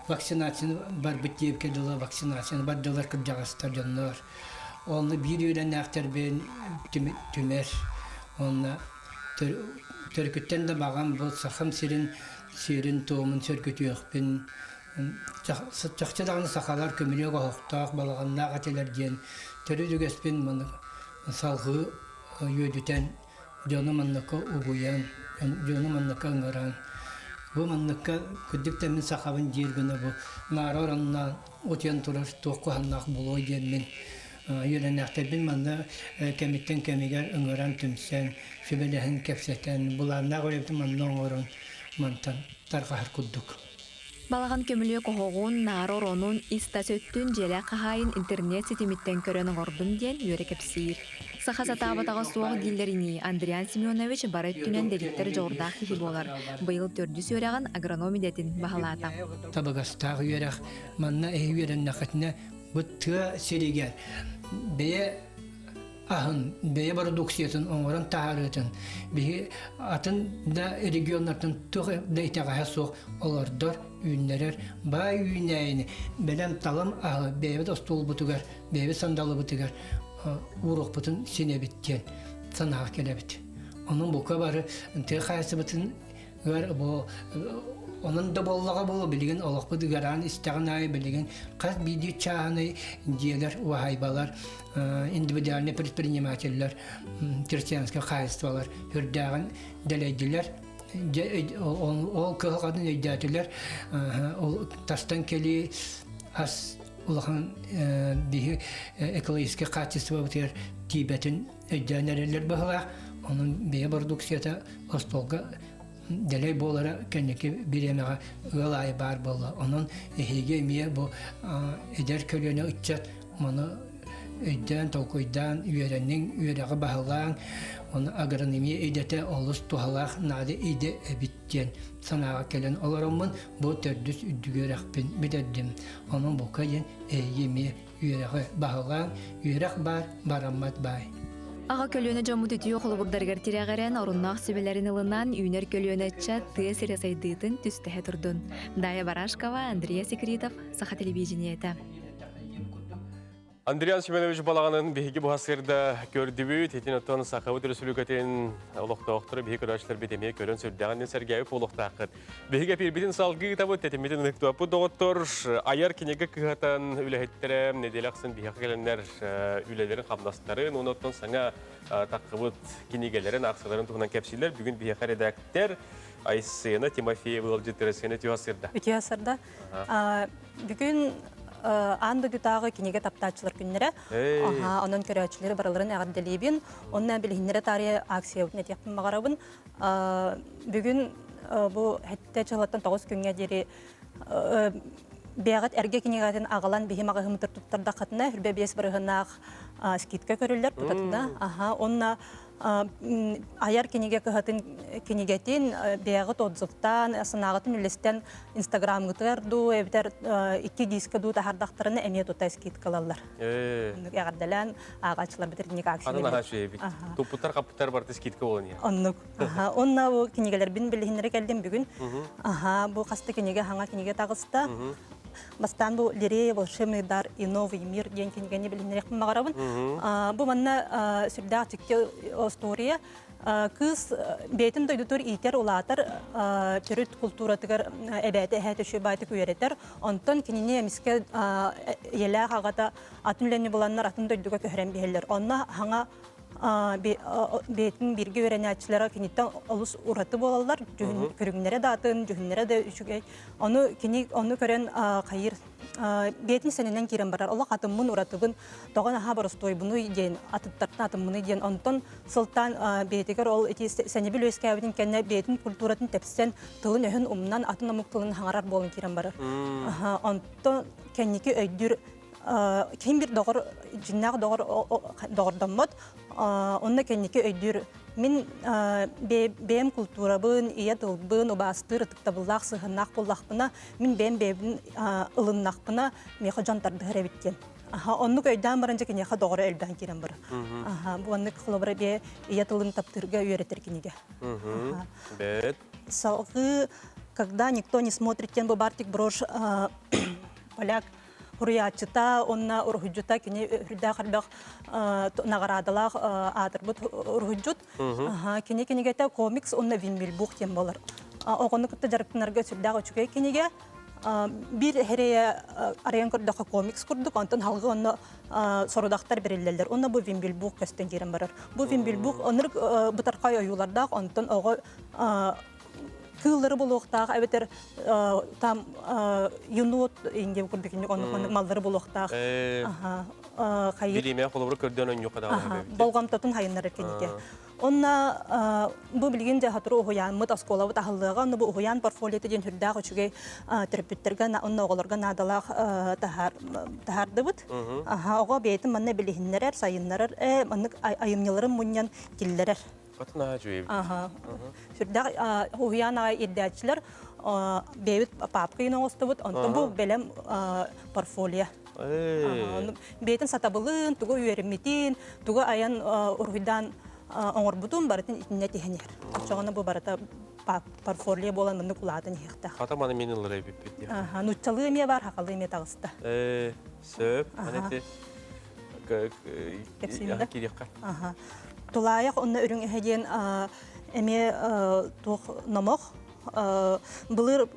Вакцинацияны барбыт диэбиккэ дылы вакцинацияны бардылар кырдьаҕастар дьоннор. Онно биир үөрэннээхтэрбин түмэр. Онно төрүкүттэн да баҕам бу Сахам сирин сиэрин-туомун сөргүтүөхпүн чахчы даҕаны сахалар көмүлүөк оһохтоох балаҕаннаах этилэр диэн төрүт үгэспин салҕыы үөдүтэн дьону манныкка угуйан, дьону манныкка ыҥыран, бу манныкка кырдьык да мин сахабын диир гына бу наара оронноон утуйан турар туох куһаҕаннаах буолуой диэммин үөрэнээхтэрбин манна кэмиттэн кэмигэр ыҥыран түмсэн, сүбэлэһэн кэпсэтэн, былааннаах үлэбитин манна оҥорон мантан тарҕаһар курдук. Балаҕан көмүлүөк оһоҕун, наара оронун, ис-тас өттүн дьиэлээх хаһаайын интернет ситимиттэн көрөн оҥордум диэн үөрэ кэпсиир. Саха сатаабатаҕа суох дииллэринии, Андриан Семенович бары өттүнэн дэгиттэр дьоҕурдаах киһи буолар. Быйыл төрдүс үөрэҕин агроном идэтин баһылаата. Табыгастаах үөрэх манна эһи үөрэннэххитинэ бу тыа сиригэр бэйэ аһын, бэйэ бородууксуйатын оҥорон таһаарыытын биһи атын да регионнартан туох да итэҕэһэ суох олордор, үүннэрэр баай үүнээйини бэлэм талым аһы бэйэбит остуолбутугар, бэйэбит сандалыбытыгар ууруохпутун син эбит диэн санааҕа кэлэбит. Онон бука бары тыа хаһаайыстыбатын Ыар бу онон да буоллаҕа буолуо билигин олохпут ыараан истэҕин аайы билигин хас биирдии чааһынай дьиэлэр, уһаайбалар, индивидуальнай предпринимателлэр, крестьянскай хаһаайыстыбалар үрдээҕин дэлэйдилэр. Ол кыһалҕатын өйдөөтүлэр. Ол тастан кэлии ас улахан биһи экологическай качествобытыгар тиийбэтин өйдөөн эрэллэр быһыылаах. Онон бэйэ бородууксуйата остуолга дэлэй буолара кэнники бириэмэҕэ ыал аайы баар буолла. Онон эһиги эмиэ бу эдэр көлүөнэ ыччат маны өйдөөн, толкуйдаан, үөрэниҥ, үөрэҕи баһылааҥ, ону агрономия идэтэ олус туһалаах наада идэ эбит диэн санааҕа кэлэн олороммун бу төрдүс үрдүк үөрэхпин бүтэрдим. Онон бука диэн эһиги эмиэ үөрэҕи баһылаан, үөрэх баар, бараммат баай. Аҕа көлүөнэ дьоммут үтүө холобурдарыгар тирэҕирэн, оруннаах сүбэлэрин ылынан, үүнэр көлүөнэ ыччат тыа сирэ сайдыытын түстэһэ турдун. Дая Барашкова, Андрей Секритов, Саха телевидениета. Андриан Семенович балаҕанын биһиги бу сырда көрдүбүт. Итин оттон Сахабыт Өрөспүүбүлүкэтин олохтоохторо биһи көрөөччүлэрбит эмиэ көрөн сүрдээҕин сэргээбит буолуохтааххыт. Биһиги эпиирбитин салгыы ыытабыт, тэтиммитин ыныктыаппыт доҕоттор. Айар кинигэ кыһатан үлэһиттэрэ нэдиэлэ ахсын биһиэхэ кэлэннэр үлэлэрин хамнастарын, уонна оттон саҥа таххыбыт кинигэлэрин, аахсыаларын туһунан кэпсииллэр. Бүгүн биһиэхэ редактор Айсена Тимофеева ыалдьыттара Сена үтүө сырда. Үтүө сырда. Бүгүн аан дойдутааҕы кинигэ таптааччылар күннэрэ. Аха, онон көрөөччүлэри барыларын эҕэрдэлиибин. Онно билиһиннэрэ таарыйа акциябытын этиэхпин баҕарабын. Бүгүн бу сэттэ чылаттан 9 күҥҥэ диэри бэйэҕит эргэ кинигэтин аҕалан биһи маҕаһыымытыр туттардаххытына хүрбэ биэс бырыһынаах скидка көрүллэр тутатына. Аха, онно айар кинигэ кыһатын кинигэтин бэйэҕит отзывтаан, санааҕытын үллэстэн инстаграмҥытыгар дуу, эбэтэр икки диискэ дуу таһаардахтарына эмиэ тута скидкалаллар. Оннук эҕэрдэлээн ааҕааччыларбыт итинник акция. Аны наһаа үчүгэй эбит. Туппуттар хаппыттар барыта скидка буолан иһэр. Оннук. Онно бу кинигэлэрбин билиһиннэрэ кэллим бүгүн. Аха, бу хаста кинигэ хаҥа кинигэ таҕыста. Бастаан бу Лирея волшебный дар и новый мир диэн кинигэни билиһиннэриэхпин баҕарабын. Бу манна сүрдээх дьикти остуоруйа. Кыыс бэйэтин дойдутугар иитэр, улаатар, төрүт култууратыгар эбээтэ эһээтэ үчүгэй баайтык үөрэтэр. Онтон кинини эмискэ ийэлээх аҕата атын үлэни буланнар атын дойдуга көһөрөн биһэллэр. Онно хаҥа бэйэтин бииргэ үөрэнээччилэрэ киниттэн олус ураты буолаллар, көрүҥнэрэ да атын, дьүһүннэрэ да үчүгэй. Ону кини ону көрөн хайыр бэйэтин сэнэнэн киирэн барар. Олох атыммын, уратыбын, тоҕо наһаа боростуойбунуй диэн, атыттартан атыммыный диэн. Онтон сылтаан бэйэтигэр ол ити сэнэбил үөскээбитин кэннэ бэйэтин культуратын тэпсэн, тылын-өһүн умнан, атын омук тылын хаҥарар буолан киирэн барар. Онтон кэнники өйдүүр ким бир доҕор дьиннээх доҕор доҕордоммот онно кэнники өйдүүр мин бэйэм култуурабын ийэ тылбын убаастыыр ытыктабыллаах сыһыаннаах буоллахпына мин бэйэм бэйэбин ылыннахпына миэхэ дьон тардыһар эбит диэн оннук өйдөөн баран дьэ киниэхэ доҕоро элбээн киирэн барар бу оннук холобура бэйэ ийэ тылын таптыырга үөрэтэр кинигэ бэт салгыы. Когда никто не смотрит диэн бу Бартик Брош поляк суруйааччыта уонна уруһуйдьута кини үрдээх элбэх наҕараадалаах аатырбыт уруһуйдьут. Кини кинигэтэ комикс уонна Виммельбух диэн буолар. Оҕону кытта дьарыктанарга сүрдээх үчүгэй кинигэ. Биир эһэрэйэ арыйан көрдөххө комикс курдук, онтон халгы онно сорудахтар бэриллэллэр. Онно бу Вимбельбух көстөн киирэн барар. Бу Вимбельбух оннук бытархай ойуулардаах, онтон оҕо кыыллары булуохтаах эбэтэр там енот инде курдук оннук маллары булуохтаах. Бириэмэ холобур көрдөөн онньуохха даҕаны болҕомтотун хайыннарар кинигэ. Онно бу билигин дьэ сотору уһуйааммыт оскуолабыт аһыллыаҕа, онно бу уһуйаан портфолиота диэн сүрдээх үчүгэй төрөппүттэргэ онно оҕолорго наадалаах таһаардыбыт. Оҕо бэйэтин манна билиһиннэрэр, сайыннарар, маннык айымньыларын мунньан киллэрэр. Хатына үчүгэй. Сүрдээх уһуйаан аҕай ирдээччилэр бэйэбит папка иин оҥостубут, онтон бу бэлэм портфолио. Бэйэтин сатабылын, тугу үөрэммитин, тугу айан уруһуйдаан оҥорбутун барытын итиннэ тиһэн иһэр. Оччоҕуна бу барыта портфолио буолан маннык улаатан иһиэхтээх. Хата маны мин ыллар эбиппит диэх. Нуччалыы эмиэ бар, хахалыы эмиэ таҕыста. Сөп. Аны ити киириэххэ. Тулаайах онно үрүҥ эһэ диэн эмиэ туох номох. Былыр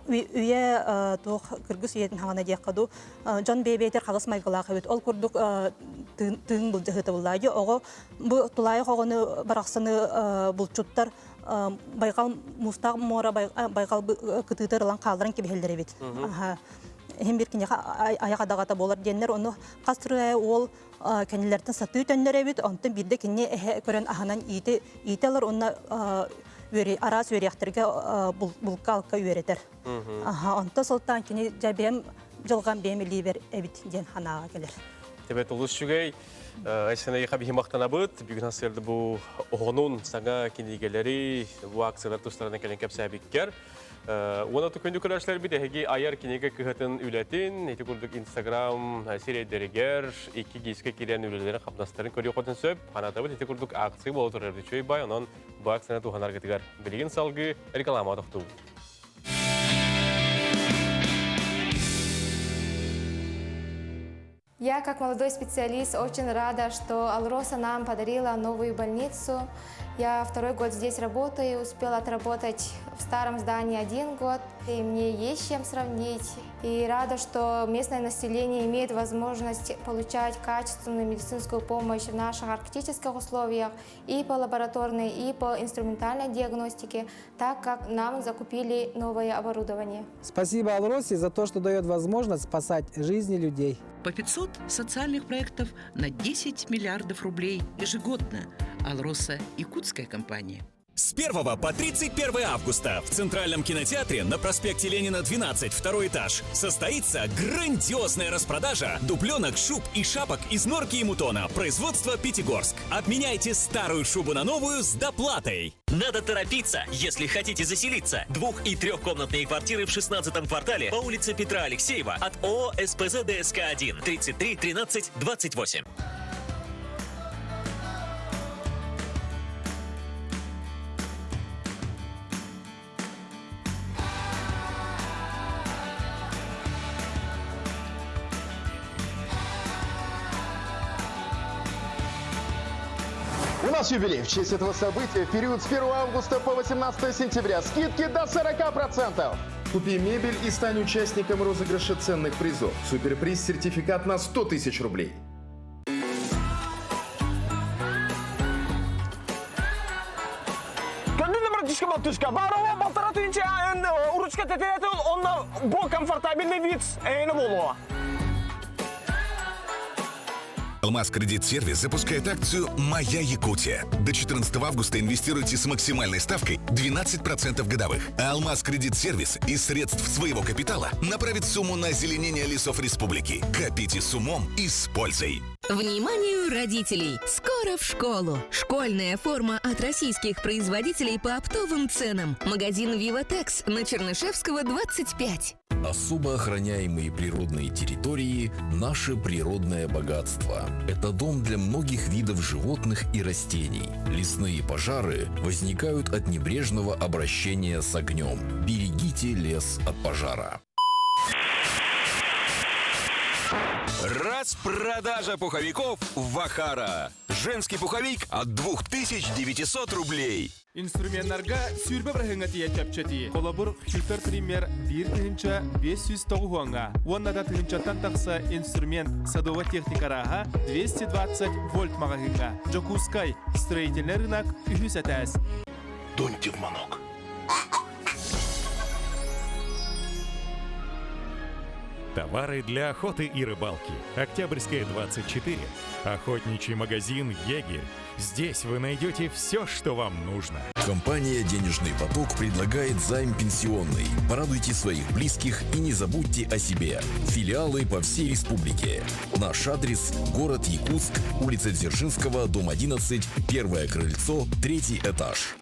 үйэ туох кыргыс үйэтин хаҥана диэххэ дуу дьон бэйэ-бэйэтэр хаҕыс майгылаах эбит. Ол курдук тыын былдьаһыыта буллаа. Оҕо бу тулаайах оҕону барахсаны булчуттар байҕал муустаах муора байҕал кытыытыгар ылан хаалларан кэбиһэллэр эбит. Иһин бир киниэхэ айах адаҕата буолар диэннэр ону хас ырыа уол кэннилэртэн сатыы төннөр эбит онтон биирдэ кини эһэ көрөн аһынан иити иитэ ылар уонна араас үөрүйэхтэргэ булка-алка үөрэтэр. Онтон сылтаан кини дьэ бэйэм дьылҕам бэйэм илиибэр эбит диэн санааҕа кэлэр. Тэбэт олус үчүгэй. Айсен эйиэхэ биһи махтанабыт. Бүгүн сырды бу оҕонун саҥа кинигэлэри, бу акциялар тустарынан кэлэн кэпсээбиккэр. Уонна күндү көрөөччүлэрбит эһиги айар кинигэ кыһатын үлэтин, ити курдук Инстаграм сирэйдэригэр икки гискэ киирэн үлэлэрин хамнастарын көрүөххүтүн сөп. Ханаатабыт ити курдук акция буола турар үчүгэй бай, онон бу акцияны туһанаргытыгар билигин салгыы реклама тохтуубут. Я, как молодой специалист, очень рада, что Алроса нам подарила новую больницу. Я второй год здесь работаю, успела отработать в старом здании один год, и мне есть чем сравнить. И рада, что местное население имеет возможность получать качественную медицинскую помощь в наших арктических условиях и по лабораторной, и по инструментальной диагностике, так как нам закупили новое оборудование. Спасибо Алросе за то, что дает возможность спасать жизни людей. По 500 социальных проектов на 10 миллиардов рублей ежегодно. Алроса – якутская компания. С 1 по 31 августа в Центральном кинотеатре на проспекте Ленина, 12, второй этаж, состоится грандиозная распродажа дубленок, шуб и шапок из норки и мутона производства Пятигорск. Обменяйте старую шубу на новую с доплатой. Надо торопиться, если хотите заселиться. Двух- и трехкомнатные квартиры в 16 квартале по улице Петра Алексеева от ООО «СПЗ ДСК-1» 33 13 28. У нас юбилей. В честь этого события в период с 1 августа по 18 сентября скидки до 40%. Купи мебель и стань участником розыгрыша ценных призов. Суперприз сертификат на 100 тысяч рублей. Көрдүн братишка балтышка. Барова балтара тыынча ручка тетирете онна бу комфортабельный вид эйни болуа. Алмаз Кредит Сервис запускает акцию «Моя Якутия». До 14 августа инвестируйте с максимальной ставкой 12% годовых. А Алмаз Кредит Сервис из средств своего капитала направит сумму на озеленение лесов республики. Копите с умом и с пользой. Вниманию родителей! Скоро в школу! Школьная форма от российских производителей по оптовым ценам. Магазин «Виватекс» на Чернышевского, 25. Особо охраняемые природные территории – наше природное богатство. Это дом для многих видов животных и растений. Лесные пожары возникают от небрежного обращения с огнем. Берегите лес от пожара. Распродажа пуховиков в Вахара. Женский пуховик от 2900 рублей. Инструменнарга сүүрбэ бырыһыаҥҥа тиийэ чэпчэтии. Холобур, Хютер Пример 1509 уоҥҥа уонна да тыһыынчаттан тахса инструмент садовай техника арааһа 220 вольт маҕаһыыҥҥа. Дьокуускай, строительный рынок үһүс этээс. Дуньте в манок. Товары для охоты и рыбалки. Октябрьская, 24. Охотничий магазин «Егерь». Здесь вы найдете все, что вам нужно. Компания «Денежный поток» предлагает займ пенсионный. Порадуйте своих близких и не забудьте о себе. Филиалы по всей республике. Наш адрес – город Якутск, улица Дзержинского, дом 11, первое крыльцо, третий этаж.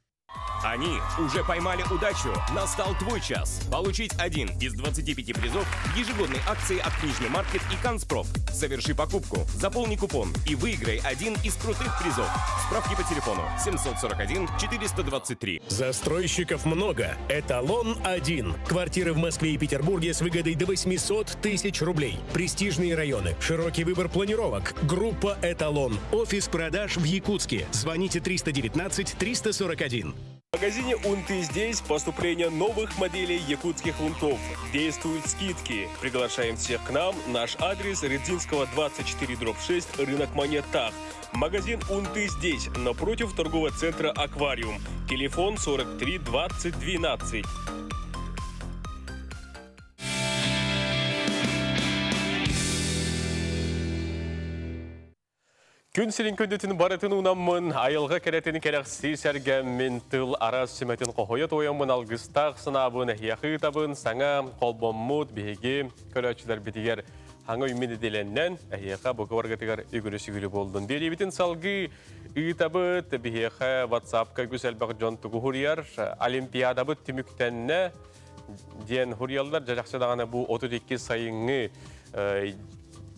Они уже поймали удачу. Настал твой час. Получить один из 25 призов ежегодной акции от Книжный маркет и Канцпроф. Соверши покупку, заполни купон и выиграй один из крутых призов. Справки по телефону 741 423. Застройщиков много. Эталон один. Квартиры в Москве и Петербурге с выгодой до 800 тысяч рублей. Престижные районы, широкий выбор планировок. Группа «Эталон». Офис продаж в Якутске. Звоните 319 341. В магазине «Унты здесь» поступление новых моделей якутских унтов. Действуют скидки. Приглашаем всех к нам. Наш адрес Редзинского 24 дробь 6, рынок Монетах. Магазин «Унты здесь», напротив торгового центра «Аквариум». Телефон 43 20 12. Күн сирин күндүтүн барытын унаммын, айылҕа кэрэтин кэрэхсии сэргэммин, тыл араас сүмэтин хоһуйа туойаммын алгыстаах санаабын эһиэхэ ыытабын, саҥа холбоммут биһиги көрөөччүлэрбитигэр хаҥа үүммүт идэлэннэн эһиэхэ бука баргытыгар үгүрү-сүгүрү буоллун. Биэриибитин салгыы ыытабыт, биһиэхэ WhatsApp-ка үгүс элбэх дьон тугу хуруйар, Олимпиадабыт түмүктэннэ диэн хуруйаллар. Дьэ даҕаны бу 32 сайыҥҥы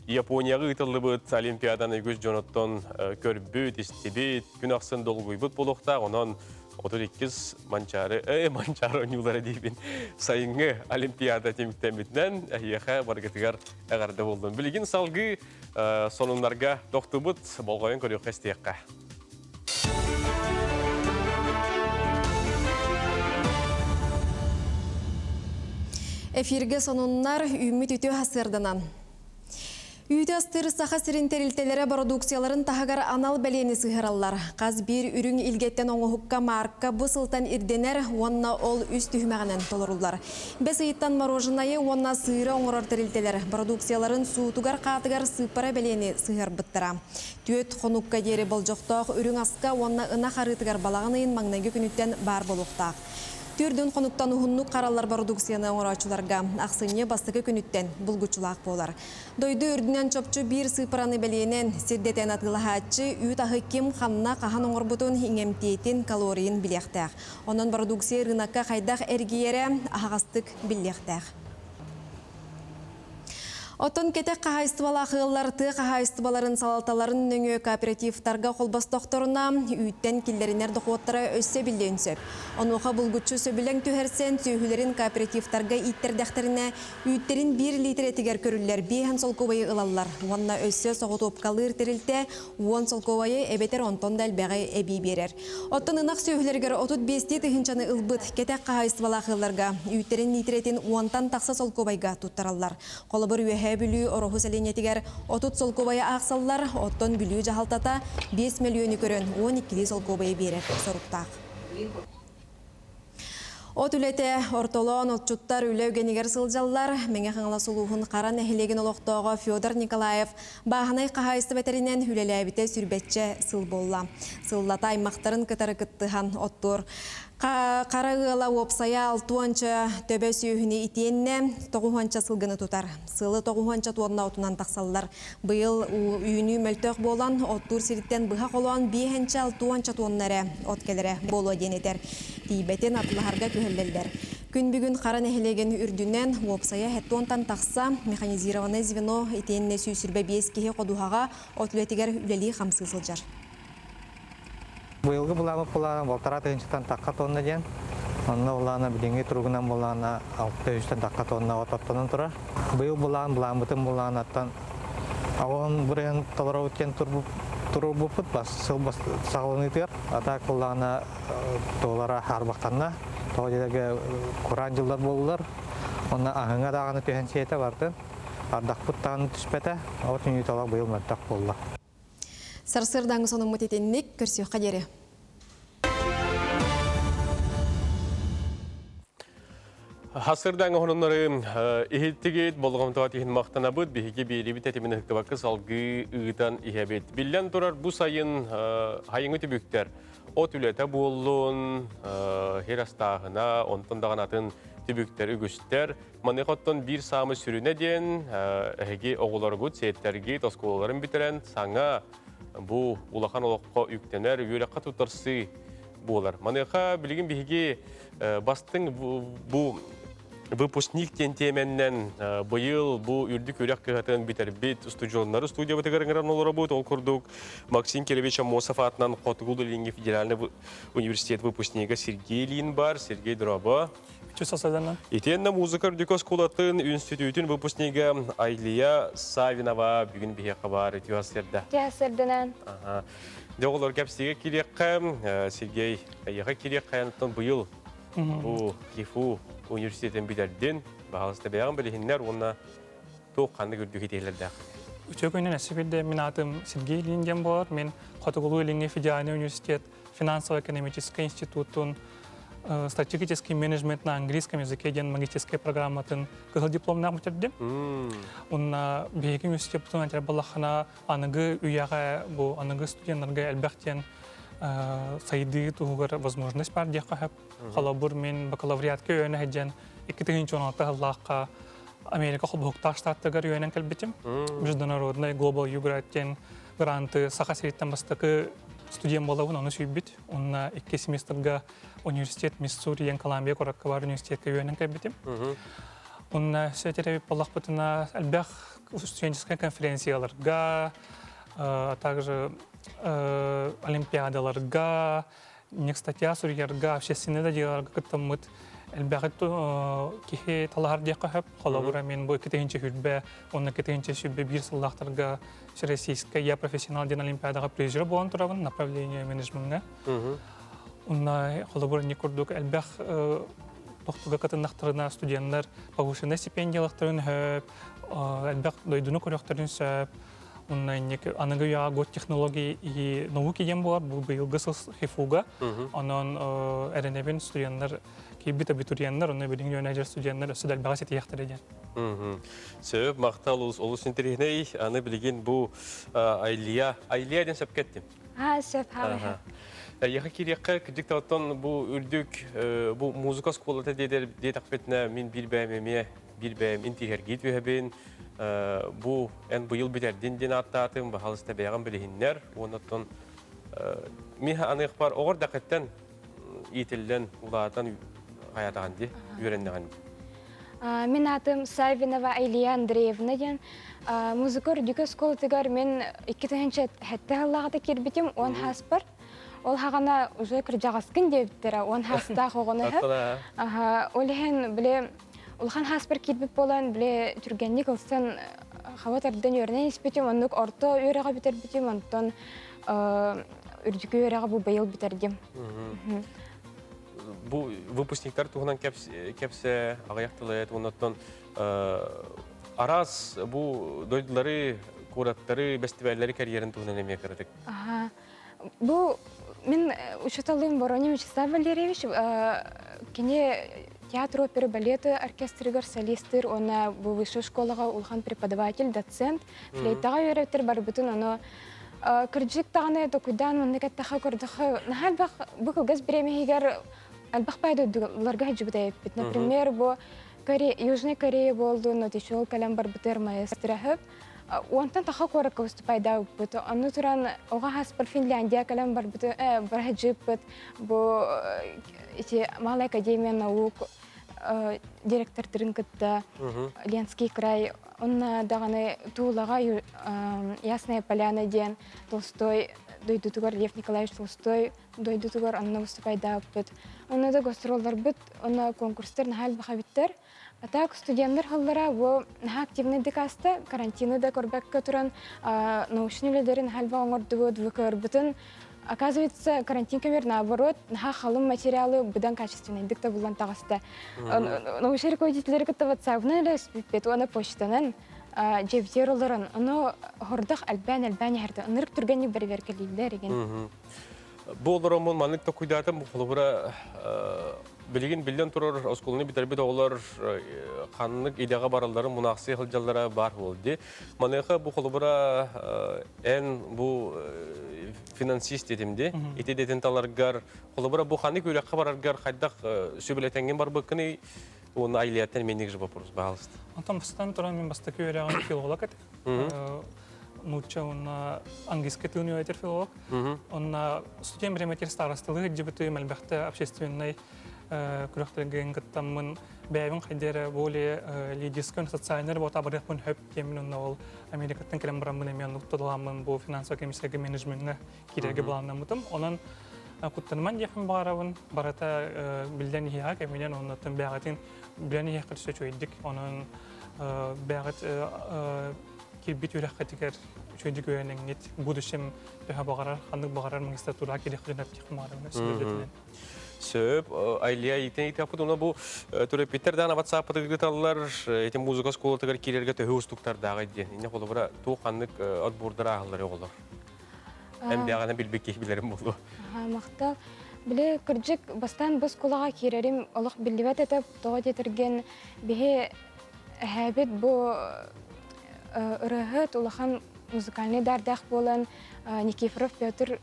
Японияҕа ыытыллыбыт Олимпиаданы үгүс дьоноттон көрбүт, истибит, күн ахсын долгуйбут буолуохтаах. Онон 32 Манчаары, э, Манчаары оонньуулара диибин сайыҥҥы Олимпиада түмүктэммитинэн эһиэхэ баргытыгар эҕэрдэ буоллун. Билигин салгыы сонуннарга тохтубут, болҕойон көрүөххэ истиэххэ. Эфиргэ сонуннар үүммүт үтүө сарсыарданан. Үүтү астыыр Саха сирин тэрилтэлэрэ бородууксуйаларын таһыгар анал бэлиэни сыһыараллар. Хас биир үрүҥ илгэттэн оҥоһукка маарка бу сылтан ирдэнэр уонна ол үс түһүмэҕинэн толоруллар. Бэс ыйыттан мороженайы уонна сыыры оҥорор тэрилтэлэр бородууксуйаларын суутугар-хаатыгар сыыппара бэлиэни сыһыарбыттара. Түөрт хонукка диэри болдьохтоох үрүҥ аска уонна ынах арыытыгар балаҕан ыйын маҥнайгы күнүттэн баар буолуохтаах. Төрдүн хонуктан уһуннук хараллар бородууксуйаны оҥорооччуларга ахсынньы бастакы күнүттэн булгуччулаах буолар. Дойду үрдүнэн чопчу биир сыыппараны бэлиэнэн сирдэтэн атыылаһааччы үүт аһы ким ханна хаһан оҥорбутун иҥэмтиэтин, калорийын билиэхтээх. Онон бородууксуйа ырыынакка хайдах эргийэрэ аһаҕастык биллиэхтээх. Оттон кэтэх хаһаайыстыбалаах ыаллар тыа хаһаайыстыбаларын салалталарын нөҥүө кооперативтарга холбостохторуна, үүттэн киллэринэр дохуоттара өссө эбиллиэн сөп. Онуоха булгуччу сөбүлэҥ түһэрсэн, сүөһүлэрин кооперативтарга ииттэрдэхтэринэ, үүттэрин биир лиитирэтигэр көрүллэр биэһэн солкуобайы ылаллар уонна өссө соҕотуопкалыыр тэрилтэ уон солкуобайы эбэтэр онтон да элбэҕи эбии биэрэр. Оттон ынах сүөһүлэригэр 35 тыһыынчаны ылбыт кэтэх хаһаайыстыбалаах ыалларга үүттэрин лиитирэтин уонтан тахса солкуобайга туттараллар. Холобур, Үөһээ Бүлүү Ороһу сэлиэнньэтигэр 30 солкуобайы аахсаллар, оттон Бүлүү дьаһалтата 5 мөлүйүөнү көрөн 12 солкуобайы биэрэр соруктаах. От үлэтэ ортолоон отчуттар үлэ үгэнигэр сылдьаллар. Мэҥэ Хаҥалас улууһун Хара нэһилиэгин олохтооҕо Федор Николаев бааһынай хаһаайыстыба тэринэн үлэлээбитэ сүрбэччэ сыл буолла. Сыллата аймахтарын кытары кыттыһан оттуур. Хара ыала уопсайа алтуонча төбө сүөһүнү итиэннэ тоҕуһуонча сылгыны тутар. Сылы тоҕуһуонча туонна отунан тахсаллар. Быйыл үүнүү мөлтөх буолан, оттуур сириттэн быһа холоон биэһэнчэ алтуонча туонна эрэ от кэлэрэ буолуо диэн этэр. Тиийбэтин атылаһарга күһэллэллэр. Күн бүгүн Хара нэһилиэгин үрдүнэн уопсайа хеттуонтан тахса механизированнай звено итиэннэ 125 киһи ходуһаҕа от үлэтигэр үлэлии-хамсыы сылдьар. Быйылгы былааммыт былаана балтараа тыһыынчаттан тахха тонна диэн. Онно былаана билиҥҥи туругунан былаана 600-тэн тахха тонна от оттонон турар. Быйыл былаан былааммытын былаанаттан аҕыһын бырыһын толоробут диэн туруорбуппут бас сыл саҕаланыытыгар. А так былаана туолара хаарбахтанна. Тоҕо диэтэргэ кураан дьыллар буоллулар. Онно аһыҥа даҕаны түһэн сиэтэ бардын. Ардахпыт даҕаны түспэтэ. От үүнүүтэ быйыл мөлтөх буолла. Сарсыардааҥы сонуммут итинник, көрсүөххэ диэри. Хасырдаҥ оһонуннары иһиттигит, болҕомтоҕо иһин махтанабыт, биһиги биэрибит этимин ыһыктыбакка салгыы ыытан иһэбит. Биллэн турар, бу сайын хайыҥы түбүктэр от үлэтэ буоллун, хир астааһына, онтон даҕаны атын түбүктэр үгүстэр. Маныаха оттон биир саамай сүрүнэ диэн, эһиги оҕолоргут, сиэттэргит оскуолаларын бүтэрэн саҥа бу улахан олоххо үктэнэр, үөрэххэ туттарсыы буолар. Маныаха билигин биһиги бастыҥ бу выпускник диэн тиэмэннэн быйыл бу үрдүк үөрэх кыһатын бүтэрбит устудьуоннары студиябытыгар ыҥыран олоробут. Ол курдук Максим Кирович Аммосов аатынан Хотугу Илиҥҥи федеральный университет выпускнига Сергей Ильин бар. Сергей, дорообо. Чусасаданан. Итиэннэ музыка үрдүк оскуолатын институтун выпускнига Айлия Савинова бүгүн биһиэхэ баар үтүө сырда. Үтүө сырдынан. Дьэ оҕолор кэпсигэ кириэххэ, Сергей, эйиэхэ кириэххэ онтон быйыл бу ХИФУ университетин бүтэрдин, баһаалыста бэйэҕин билиһиннэр уонна туох ханнык үрдүк итиэлэрдээх. Үтүө күнүн өссө биирдэ мин аатым Сергей Ильин диэн буолар. Мин Хотугулуу-Илиҥҥи федеральный университет финансово-экономическай институтун стратегический менеджмент на английском языке диэн магистерскай программатын кыһыл дипломнаах бүтэрдим. Уонна биһиги университеппытын антер балахана аныгы үйэҕэ бу аныгы студеннарга элбэх диэн сайдыы туһугар возможность бар диэххэ сөп. Холобур, мин бакалавриатка үөрэнэ сылдьан 2016 сыллаахха Америка холбоһуктаах штаттарыгар үөрэнэн кэлбитим. Международный Global Юград диэн гранты Саха сириттэн бастакы студент буолабын, ону сүүйбүт. Онно икки семестрга университет Миссури диэн Колумбия куоракка баар университетка үөрэнэн кэлбитим. Онно сөтеребит буоллахпытына элбэх студенческай конференцияларга, а также олимпиадаларга, не статья суруйарга, общественный да дьыаларга кыттаммыт элбэҕи киһи талаһар диэххэ сөп. Холобура, мен бу 2020 уонна 2021 сыллаахтарга Всероссийская «Я профессионал» диэн олимпиадаҕа призер буолан турабын направление менеджмеҥҥа. Онно холобур не курдук элбэх тохтуга кытыннахтарына студеннар повышенной стипендиялахтарын сөп, элбэх дойдуну көрөхтөрүн сөп. Онно инник аныгы үйэҕэ год технологии и науки диэн буолар бу быйылгы сыл ХИФУга. Онон эрэнэбин студеннар киирбит абитуриеннар, онно билиҥҥи үөрэнэр студеннар өссө да элбэҕи ситиһиэхтэрэ диэн. Сөп, махтал олус интэриэһинэй. Аны билигин бу Айлия, Айлия диэн сөпкө эттим. А, сөп, ха. Эйиэхэ киириэххэ, кырдьык оттон бу үрдүк бу музыка оскуолата диэтэхпитинэ мин биир бэйэм эмиэ биир бэйэм интиһэргии түһэбин. Бу эн быйыл бүтэрдин диэн ааттаатым, баһаалыста бэйэҕин билиһиннэр. Уонна оттон миэхэ аныахпар оҕор дакыттан иитиллэн улаатан хайатаҕын дии, үөрэннэҕин дии. Мин аатым Савинова Айлия Андреевна диэн. Музыка үрдүкү оскуолатыгар мен 2007 сыллааҕыта киирбитим, он хаспар. Ол хаҕана уже кырдьаҕаскын диэбиттэрэ, он хастаах оҕону иһэ. Ол иһин бile улахан хаспар киирбит буолан, бile түргэнник ылсан хаба тардан үөрэнэн испитим, оннук орто үөрэҕи бүтэрбитим, онтон үрдүкү үөрэҕи бу быйыл бүтэрдим. Бу выпускниктар туһунан кэпсэ аҕыйах тылы уоннаттан араас бу дойдулары, куораттары, бэстибээллэри карьерин туһунан эмиэ кыратык. Бу мин учууталым Воронин Вячеслав Валерьевич кини театр оперы балеты оркестрыгар солистыр, уонна бу высшей школаҕа улахан преподаватель, доцент, флейтаҕа үөрэттэр барбытын ону Кырдьык даҕаны токуйдаан маннык эттэххэ көрдөххө наһаа элбэх бу кылгас бириэмэ иһигэр элбэх баай дойдуларга сылдьыбыт эбиппит. Например, бу Южная Корея буоллун, Нотичол кэлэн барбытыгар маэстро Уонтан таха куоракка выступайдаабыппыт. Онно туран оҕо хаспар Финляндия кэлэн барбыты бара сылдьыппыт. Бу ити Малая академия наук. директордарын кытта Ленский край онно даҕаны Туулаҕа Ясная Поляна диэн Толстой дойдутугар Лев Николаевич Толстой дойдутугар онно выступайдаабыппыт. Онно да гастролларбыт, онно конкурстар наһаа элбэх эбиттэр. А так студеннар халлара бу наһаа активный декаста карантины да көрбөккө туран научный үлэлэрин наһаа элбэх оҥордубут, ВКРбытын Оказывается, карантин кэмигэр наоборот, наһаа халым материалы быдан качественнайдык да булан таҕыста. Научный руководителлэри кытта WhatsApp-ынан эле өспүппүт уонна почтанан дьэбитиэр олорон, ону хордох элбээн-элбээн иһэрдэ. Ынырык түргэнник бэрэбиэркэлииллэр игин. Бу олороммун маннык токуйдаатым, холобура билигин биллэн турар оскуоланы бүтэрбит оҕолор ханнык идэҕэ баралларын мунаахсыйа сылдьаллара баар буол дии. Маныаха бу холобура эн бу финансист этим ди. Ити дэтин таларгар холобура бу ханнык үөрэххэ бараргар хайдах сүбэлэтэҥҥин барбыккыный уонна айлиаттан меник же вопрос баалыст. Онтон бастатан туран мин бастакы үөрэҕим филолог этэ. Нуучча уонна английский тылын үөрэтэр филолог. Онна студент бириэмэтигэр старосталыы сылдьыбытым, элбэхтэ общественнай күрэхтэргэ кыттаммын бэйэбин хайда эрэ более лидерскэй социальный работа барыахпын хөп диэммин онно ол Америкаттан кэлэн бараммын эмиэ оннук тутуламмын бу финансово-экономическай менеджмеҥҥа киирэргэ былааннаммытым. Онон куттаныман диэхпин баҕарабын. Барыта биллэн иһиэҕэ кэминэн оннуттан бэйэҕитин билэн иһиэххит өссө үчүгэйдик. Онон бэйэҕит киирбит үөрэххитигэр үчүгэйдик үөрэнэҥҥит будущем төһө баҕарар ханнык баҕарар магистратураҕа киириэххитин сөп баҕарабын сүбэлэтинэн. Сөп, Айлия итин итиэхпит уна бу төрөппүттэр даана WhatsApp-ытыгар ыыталлар, ити музыка оскуолатыгар киирэргэ төһө уустуктардааҕый диэн. Инне холобура туох ханнык отбордар ааһаллар оҕолор? Эн бэҕэнэ билбит киһи билэрим буолуо. Махтал. Били кырдьык бастаан бу оскуолаҕа киирэрим олох биллибэт этэ. Тоҕо диэтэргин биһи эһээбит бу ырыаһыт улахан музыкальный даардаах буолан Никифоров Петр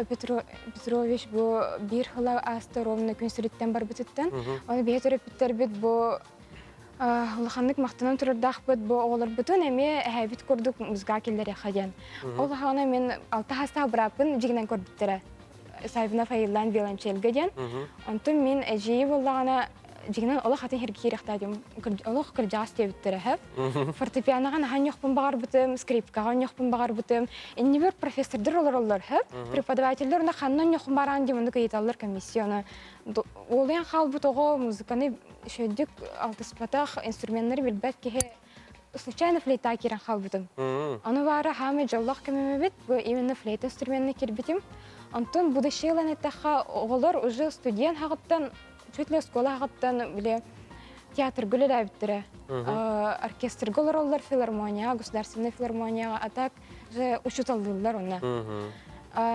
Петрович бу биир хыла ааста ровно күн сириттэн барбытыттан. Оны биһи төрөппүттэрбит бу улаханнык махтанан турардаахпыт бу оҕолорбутун эмиэ эһээбит курдук музыка киллэриэххэ диэн. Ол аҕана мен алта хастаах бырааппын дьигинэн көрбүттэрэ. Саввина Фаиллан виолончельга диэн. Онтон мин эдьиийи буоллаҕына дьиҥинэн олох атын сиргэ киириэхтээх олох кырдьаҕас диэбиттэрэ сөп. Фортепианоҕа наһаа ньохпун баҕарбытым, скрипкаҕа ньохпун баҕарбытым. Иннибэр профессордар олороллор сөп. Преподавателлэр уна ханна ньохун бараан диэн оннук ыйыталлар комиссияны. Уолуйан хаалбыт оҕо музыканы үчүгэйдик алтыспатах, инструменнары билбэт киһи случайно флейта киирэн хаалбытым. Ону баара хаамай дьоллоох кэмим эбит, бу именно флейта инструменна киирбитим. Онтон будущее ылан эттэххэ, оҕолор уже студент хаҕыттан чуть ли оскуола аҕыттан били театрга үлэлээбиттэрэ. Оркестрга олороллор филармонияҕа, государственнай филармонияҕа, а так же учуталлыыллар онно.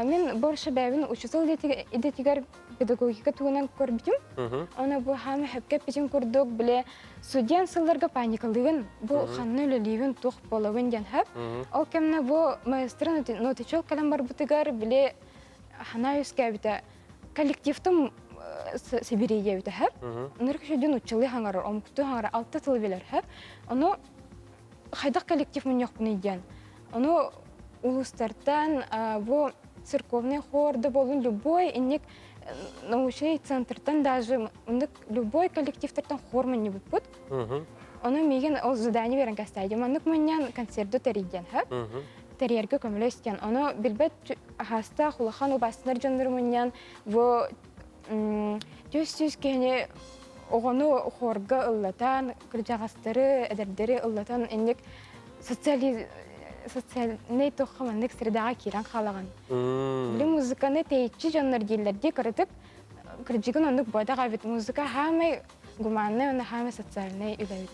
Мин больше бэйэбин учутал идэтигэр педагогика туһунан көрбүтүм. Оны бу хаама хөпкө эппитин курдук, били студент сылларга паникалыгын, бу ханна үлэлиибин, туох буолабын диэн хөп. Ол кэмнэ бу маэстро нотичок кэлэн барбытыгар, били ханаа үскээбитэ коллективтым сибириэйэбитэ хөп. Нырк шүдүн уччылыы хаҥарар, омуктуу хаҥарар, алта тылы билэр хөп. Ону хайдах коллектив мунньахпыный диэн. Ону улуустартан бу церковный хор да болун любой инник научный центртан даже любой коллективтартан хор мунньубуппут. Ону миигин ол задание берен кастайдым. Маннык мунньан концерты тэрийден хөп. Тэрийэргэ көмөлөстөн. Ону билбэт аһаастаах улахан убаастанар дьоннору мунньан бу түс-түс киһини оҕону хорга ыллатан, кырдьаҕастары, эдэрдэри ыллатан инник социальный тохха маннык средаҕа киирэн хаалаҕын. Били музыканы тэйиччи дьоннор дииллэр дии кыратык кырдьыгын оннук бодох эбит. Музыка хаамай гуманнай уонна хаамай социальнай үлэбит.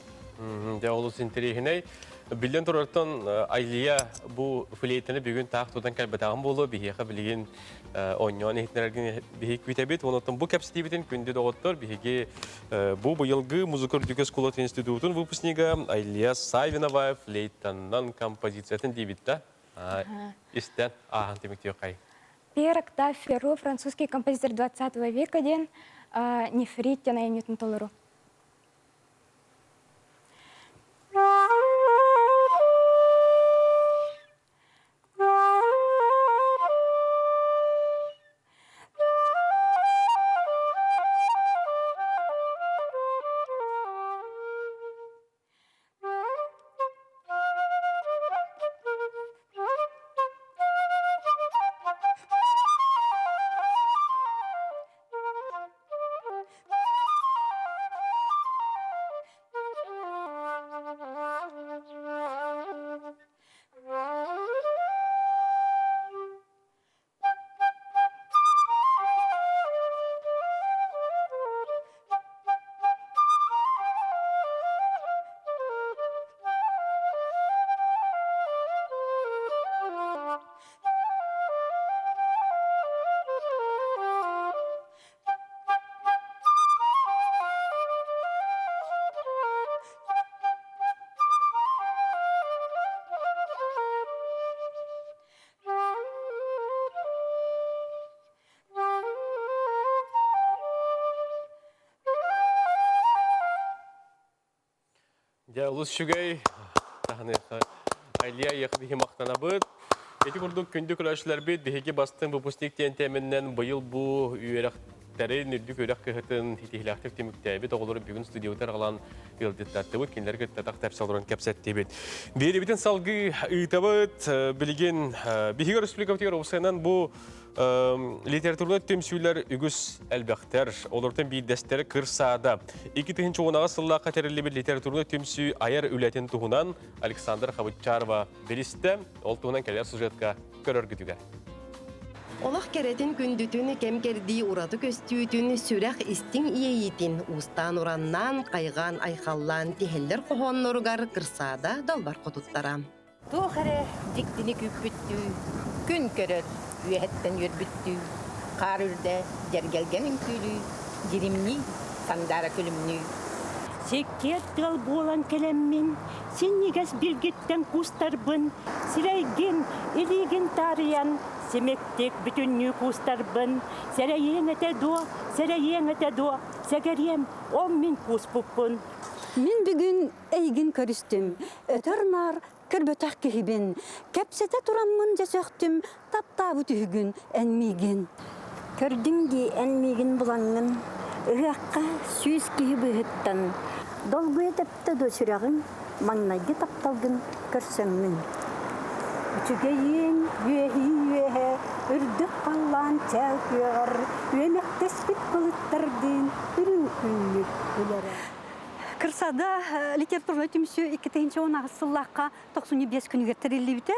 Дьэ олус интэриэһинэй. Биллэн турартан Айлия бу флейтаны бүгүн таах тутан кэлбэтэҕим буолуо биһиэхэ билигин оонньоон иһитинэргин биһиги күүтэбит. Онон бу кэпсэтиибитин күндү доҕоттор биһиги бу быйылгы музыка үрдүкү оскуолатын институтун выпускнига Айлия Савинова флейтаннан композициятын диибит да истэн ааһан түмүктүөххэй. Пьер Октав Ферро, французский композитор 20 века диэн нефрит диэн айымньытын толору. Дьэ, олус үчүгэй. Айлия Ехбиһи махтанабыт. Ити курдук күндү көрөөччүлэрбит биһиги бастыҥ выпускник диэн тиэмэннэн быйыл бу үөрэхтэрин, үрдүк үөрэх кыһатын итиһилээхтик түмүктээбит оҕолору бүгүн студиябытыгар аҕалан ыалдьыттаттыбыт, кинилэри кытта тах тэпсэ олорон кэпсэттибит. Биэрибитин салгыы ыытабыт. Билигин биһиги республикабытыгар уопсайынан бу Литературнай түмсүүлэр үгүс элбэхтэр. Олортон биирдэстэрэ Кырсаада. 2010 сыллаахха тэриллибит литературнай түмсүү айар үлэтин туһунан Александр Хабытчарова билистэ. Ол туһунан кэлэр сюжетка көрөргүтүгэр. Олох кэрэтин күндүтүн, кэм-кэрдии ураты көстүүтүн, сүрэх истиҥ иэйиитин уустаан-ураннаан, хайҕаан-айхаллаан тиһэллэр хоһоонноругар Кырсаада далбар хотуттара. Туох эрэ дьиктини күүппүттүү, күн көрөр, үөһэттэн үөрбүттүү, хаар үрдэ дьэргэлгэн үҥкүүлүү, дьиримнии, сандаара күлүмнүү. Сиккиэр тыал буолан кэлэммин, синньигэс билгиттэн куустарбын, сирэйгин, илиигин таарыйан, симиктик бүтүннүү куустарбын, сэрэйиэҥ этэ дуо, сэрэйиэҥ этэ дуо, сэгэриэм, ол мин кууспуппун. Мин бүгүн Эйигин көрүстүм, өтөр-наар көрбөтөх киһибин, кэпсэтэ тураммын дьэ сөхтүм, таптаабыт үһүгүн эн миигин. Көрдүм дии эн миигин булаҥҥын, ыһыахха сүүс киһи быыһыттан, долгуйа тэптэ дуо сүрэҕиҥ, маҥнайгы тапталгын көрсөҥҥүн. Үчүгэйиэҥ үөһии үөһэ, үрдүк халлаан чээл күөҕэр, үөмэхтэспит былыттардыын үрүҥ күннүк үлэрэ. Кырсада литературнай түмсүү 2018 сыллаахха 95 күнүгэр тэриллибитэ.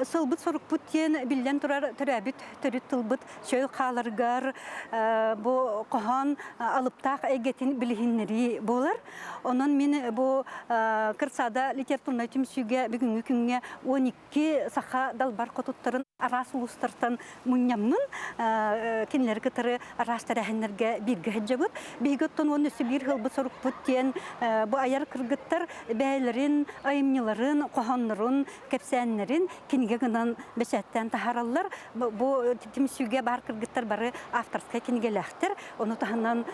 Сылбыт-сорукпут диэн биллэн турар төрөөбүт төрүт тылбыт чөл хааларыгар бу хоһоон алыптаах эйгэтин билиһиннэрии буолар. Онон мин бу Кырсада литературнай түмсүүгэ бүгүҥҥү күҥҥэ 12 икки саха далбар хотуттарын араас улуустартан мунньаммын кинилэри кытары араас тэрээһиннэргэ бииргэ сылдьабыт. Биһиги оттон уонна өссө биир ыалбыт сорукпут диэн бу айар кыргыттар бэйэлэрин айымньыларын, хоһооннорун, кэпсээннэрин кинигэ гынан бэчээттээн таһаараллар. Бу түмсүүгэ баар кыргыттар бары авторскай кинигэлээхтэр. Ону таһынан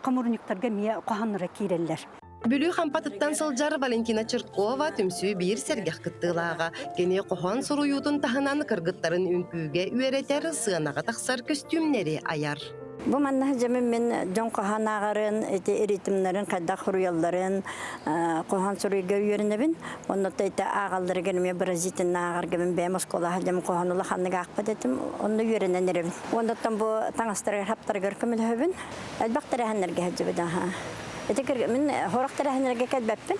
хомуурунньуктарга эмиэ хоһоонноро киирэллэр. Бүлүү Хампатыттан сылдьар Валентина Черткова түмсүү биир сэргэх кыттыылааҕа. Кини хоһоон суруйуутун таһынан кыргыттарын үҥкүүгэ үөрэтэр, сыанаҕа тахсар көстүүмнэри айар. Бу манна дьэмин мин дьон хоһоон ааҕарын, ити ритмнэрин хайдах суруйалларын хоһоон суруйга үөрэнэбин. Онно ити ааҕалларыгар эмиэ выразительно ааҕарга мин бэйэм оскуолаҕа дьэм хоһоон улаханнык аахпат этим. Онно үөрэнэн эрэбин. Оннуттан бу таҥастарыгар хаптарыгар көмөлөһөбүн. Элбэх тэрээһиннэргэ сылдьыбыт аха. Ити мин хорох тэрээһиннэргэ кэлбэппин.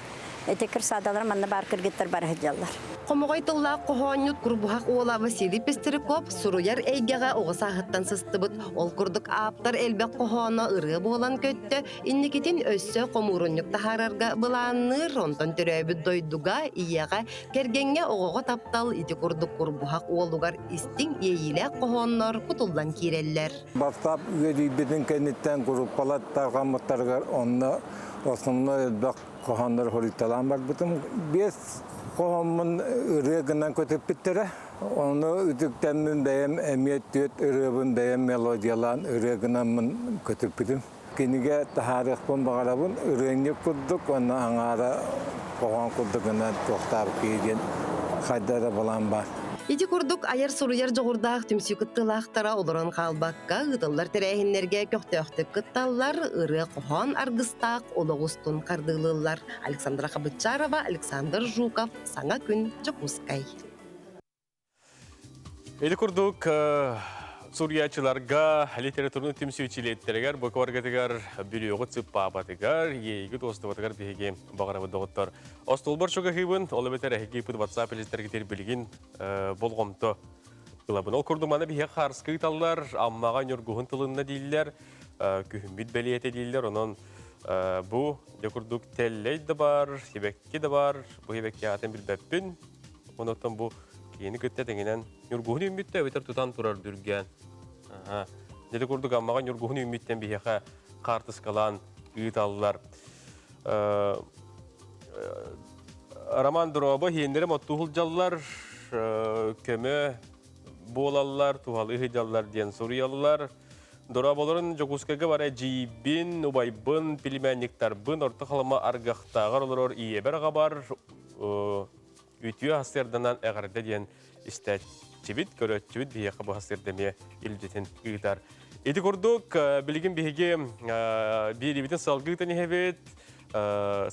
Ити кырсаадалар манна баар кыргыттар бары сылдьаллар. Хомоҕой тыллаах хоһоонньут Курбуһах уола Василий Пестряков суруйар эйгэҕэ оҕо сааһыттан сыстыбыт. Ол курдук ааптар элбэх хоһооно ырыа буолан көттө, инникитин өссө хомуурунньук таһаарарга былаанныыр, онтон төрөөбүт дойдуга, ийэҕэ, кэргэҥҥэ оҕоҕо таптал ити курдук Курбуһах уолугар истиҥ иэйиилээх хоһооннор кутуллан киирэллэр. Бастаап үөдүйбүтүн кэнниттэн группалар тарҕаммыттарыгар онно основной элбэх хоһооннору хоруйталаан барбытым. Биэс хоһооммун ырыа гынан көтүппүттэрэ. Ону үтүктэммин бэйэм эмиэ түөрт ырыабын бэйэм мелодиялаан ырыа гынаммын көтүппүтүм. Кинигэ таһаарыахпын баҕарабын, ырыанньык курдук уонна аҥаара хоһоон курдук гына туохтаабыт киһи диэн хайда эрэ былаан баар. Ити курдук айар-суруйар дьоҕурдаах түмсүү кыттыылаахтара олорон хаалбакка ыытыллар тэрээһиннэргэ көхтөөхтүк кытталлар, ырыа-хоһоон аргыстаах олох устун хардыылыыллар. Александра Хабытчарова, Александр Жуков, Саҥа күн, Дьокуускай. Ити курдук суруйааччыларга, литературнай түмсүү чилиэттэригэр, букваргытыгар, бүрүөҕүт сыппаабатыгар, иэйигит уостубатыгар биһиги баҕарабыт доҕоттор. Остуолбар чугаһыыбын, ол эбэтэр эһиги ыыппыт WhatsApp илиттэргитигэр билигин болҕомто ылабын. Ол курдук маны биһиэхэ хаарыска ыыталлар, Аммаҕа ньургуһун тылынна дииллэр, күһүммүт бэлиэтэ дииллэр. Онон бу дьэ курдук тэллэй да бар, сибэкки да бар, бу сибэкки аатын билбэппин. Онон бу киһини кытта тэҥинэн ньургуһун үүммүттэ эбэтэр тутан турар дүргээн. Дьэ курдук Аммаҕа ньургуһун үүммүттэн биһиэхэ хаартыскалаан ыыталлар. Роман Дроба иһиэннэрим оттуу сылдьаллар, көмө буолаллар, туһалыы сылдьаллар диэн суруйаллар. Дорооболорун Дьокуускайга бара эдьиийбин, убайбын, племянниктарбын Орто Халыма аргахтааҕар олорор ийэбэр аҕабар үтүө сарсыарданан эҕэрдэ диэн истээччибит, көрөөччүбүт биһиэхэ бу сарсыарда эмиэ илдьитин ыытар. Ити курдук, билигин биһиги биэриибитин салгыы ыытан иһэбит.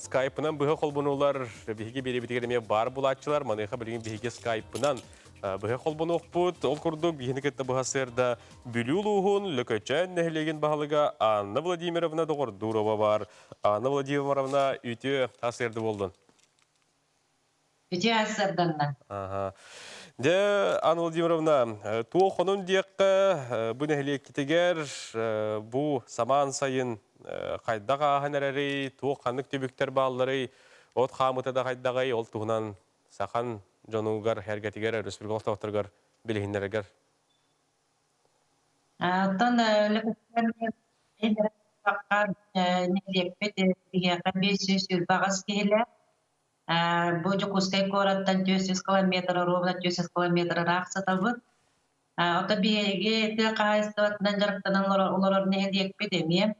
Скайпынан быһа холбонуулар биһиги биэриибитигэр эмиэ баар булааччылар. Маныаха билигин биһиги скайпынан быһа холбонуохпут. Ол курдук, биһини кытта быһа сыарда Бүлүү улууһун Лөкөчөөн нэһилиэгин баһылыга Анна Владимировна Доҕордуурова бар. Анна Владимировна, үтүө сарсыарда буоллун. Үтүө сарсыарданна. Аха. Дьэ, Анна Владимировна, туох онун диэххэ, бу нэһилиэккитигэр бу самаан сайын хайдах ааһан эрэрий, туох ханнык түбүктэр баалларый, от хаамыта да хайдаҕый, ол туһунан сахан дьонугар, эргэтигэр, өрөспүүбүлүкэ олохтоохторугар билиһиннэрэргэр. Оттон нэһилиэкпит биһиэхэ 528 киһилээх. Бу Дьокуускай куораттан 400 километр, ровно 400 километр ыраах сытабыт. Ото биһиги тыа хаһаайыстыбатынан дьарыктанан олорор нэһилиэкпит эмиэ.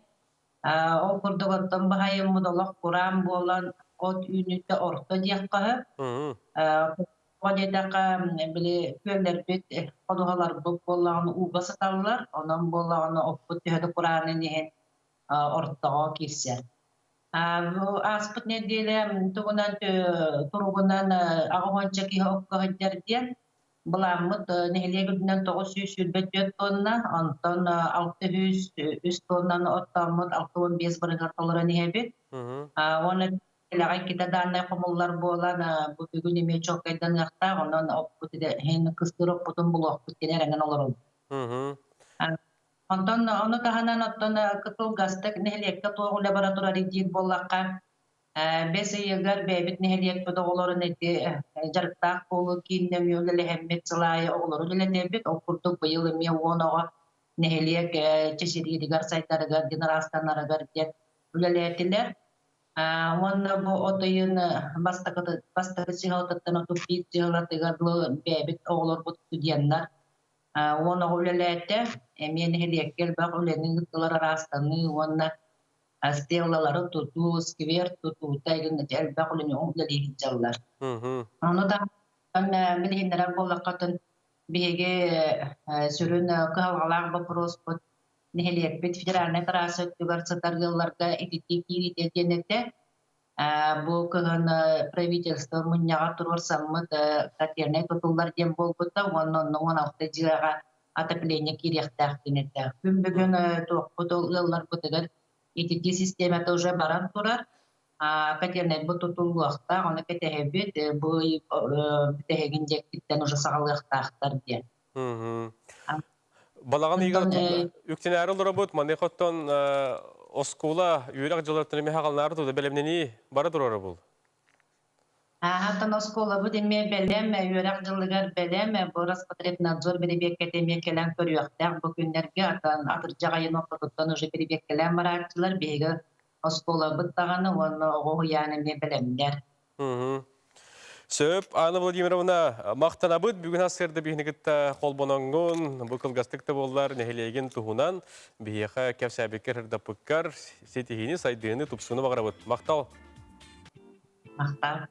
Ол курдук оттон баһайыммыт олох кураан буолан от үүнүүтэ орто диэххэ сөп. Тоҕо диэтэххэ, били күөллэрбит, ходуһаларбыт буоллаҕына ууга сыталлар, онон буоллаҕына оппут төһө да кураанын иһин ортоҕо киирсэр. Бу ааспыт нэдиэлэ тугунан туругунан аҕыс уонча киһи окко сылдьар диэн былааммыт нэһилиэк үрдүнэн 924 тонна, онтон 603 тоннаны оттооммут 65 бырыһыан толорон иһэбит. Уонна Дэлэҕэ иккитэ дааннай хомуллар буолан, бу бүгүн эмиэ чуолкайданыахтаах, онон оппут иһин кыстыыр оппутун булуохпут диэн эрэнэн олоробут. Онтон ону таһынан оттон кытылгастык нэһилиэккэ туох үлэ бара турар диир буоллахха, бэс ыйыгар бэйэбит нэһилиэкпит оҕолорун ити дьарыктаах буолуу кииннэ эмиэ үлэлэһэммит сыл аайы оҕолору үлэлэтэбит. Ол курдук быйыл эмиэ 10 оҕо нэһилиэк чэчирииригэр, сайдарыгар, диэн ыраастанарыгар диэн үлэлээтилэр. Уонна бу от ыйын бастакы бастакы дьыалатыттан 31 дьыалатыгар бэйэбит оҕолорбут студеннар 10 оҕо үлэлээтэ. Эмиэ нэһилиэккэ элбэх үлэни ыыттылар ыраастаныы уонна стеллалары тутуу, сквер тутуута элбэх үлэни үлэлии сылдьаллар. Ону таһынан билиһиннэрэр буоллахха биһиги сүрүн кыһалҕалаах боппуруоспут нэһилиэкпит федеральнай трасса өттүгэр сытар ыалларга ититии киириитэ диэн этэ. Бу кыһын правительство мунньаҕар туруорсаммыт котельнай тутуллар диэн буолбута уонна онно 16 дьиэҕэ отопление киириэхтээх диэн этэ. Күн бүгүн туохпут ол ыалларбытыгар ититии систиэмэтэ уже баран турар. Котельнайбыт тутуллуохтаах, ону кэтэһэбит. Бу бүтэһигин диэкиттэн уже саҕалыахтаахтар диэн. Балаҕан ыйыгар үктэнээри олоробут, маныаха оттон оскуола үөрэх дьылыттан эмиэ хаҕалнаары туда бэлэмнэнии бара турара бул. Аһаттан оскуолабыт эмиэ бэлэм, үөрэх дьылыгар бэлэм, бу Роспотребнадзор бэрэбиэркэтэ эмиэ кэлэн көрүөхтээх бу күннэргэ, атырдьах айын ортотуттан уже бэрэбиэркэлээн барааччылар, биһиги оскуолабыт даҕаны уонна оҕо уһуйаан эмиэ бэлэмнэр. Сөп, Анна Владимировна, махтанабыт бүгүн сарсыарда биһини кытта холбоноҥҥун, бу кылгастык да буоллар нэһилиэгин туһунан биһиэхэ кэпсээбиккэр, ырдаппыккар ситиһиини, сайдыыны, тупсууну баҕарабыт. Махтал. Махтал.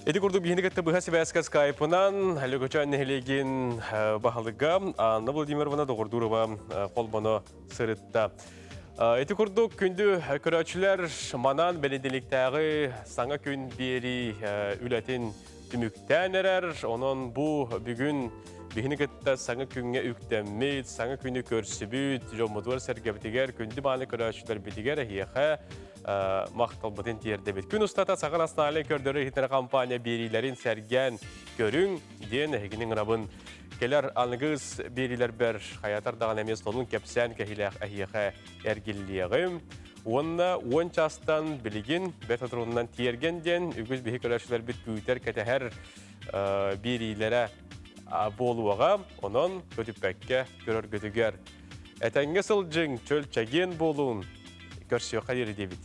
Ити курдук биһини кытта быһа сибээскэ скайпынан Лөгөчөөн нэһилиэгин баһылыга Анна Владимировна Доҕордуурова холбоно сырытта. Ити курдук күндү көрөөччүлэр манан бэлиндиликтээҕи саҥа күн биэрии үлэтин түмүктээн эрэр. Онон бу бүгүн биһини кытта саҥа күҥҥэ үктэммит, саҥа күнү көрсүбүт дьоммутугар-сэргэбитигэр, күндү мааны көрөөччүлэрбитигэр эһиэхэ махталбытын тиэрдэбит. Күн устата Саха национальнай көрдөрөр-иһитиннэрэр компания биэриилэрин сэргээн көрүҥ диэн эһигини ыҥырабын. Кэлэр аныгыс биэриилэрбэр хайатар даҕаны эмиэ сонун кэпсээн кэһиилээх эһиэхэ эргиллиэҕим. Уонна 10 чаастан билигин бэрт соторунан тиэргэн диэн үгүс биһи көрөөччүлэрбит күүтэр кэтэһэр биэриилэрэ буолуоҕа. Онон көтүппэккэ көрөргүтүгэр этэҥҥэ сылдьыҥ, чөл чэгиэн буолуҥ, көрсүөххэ диэри диэбит.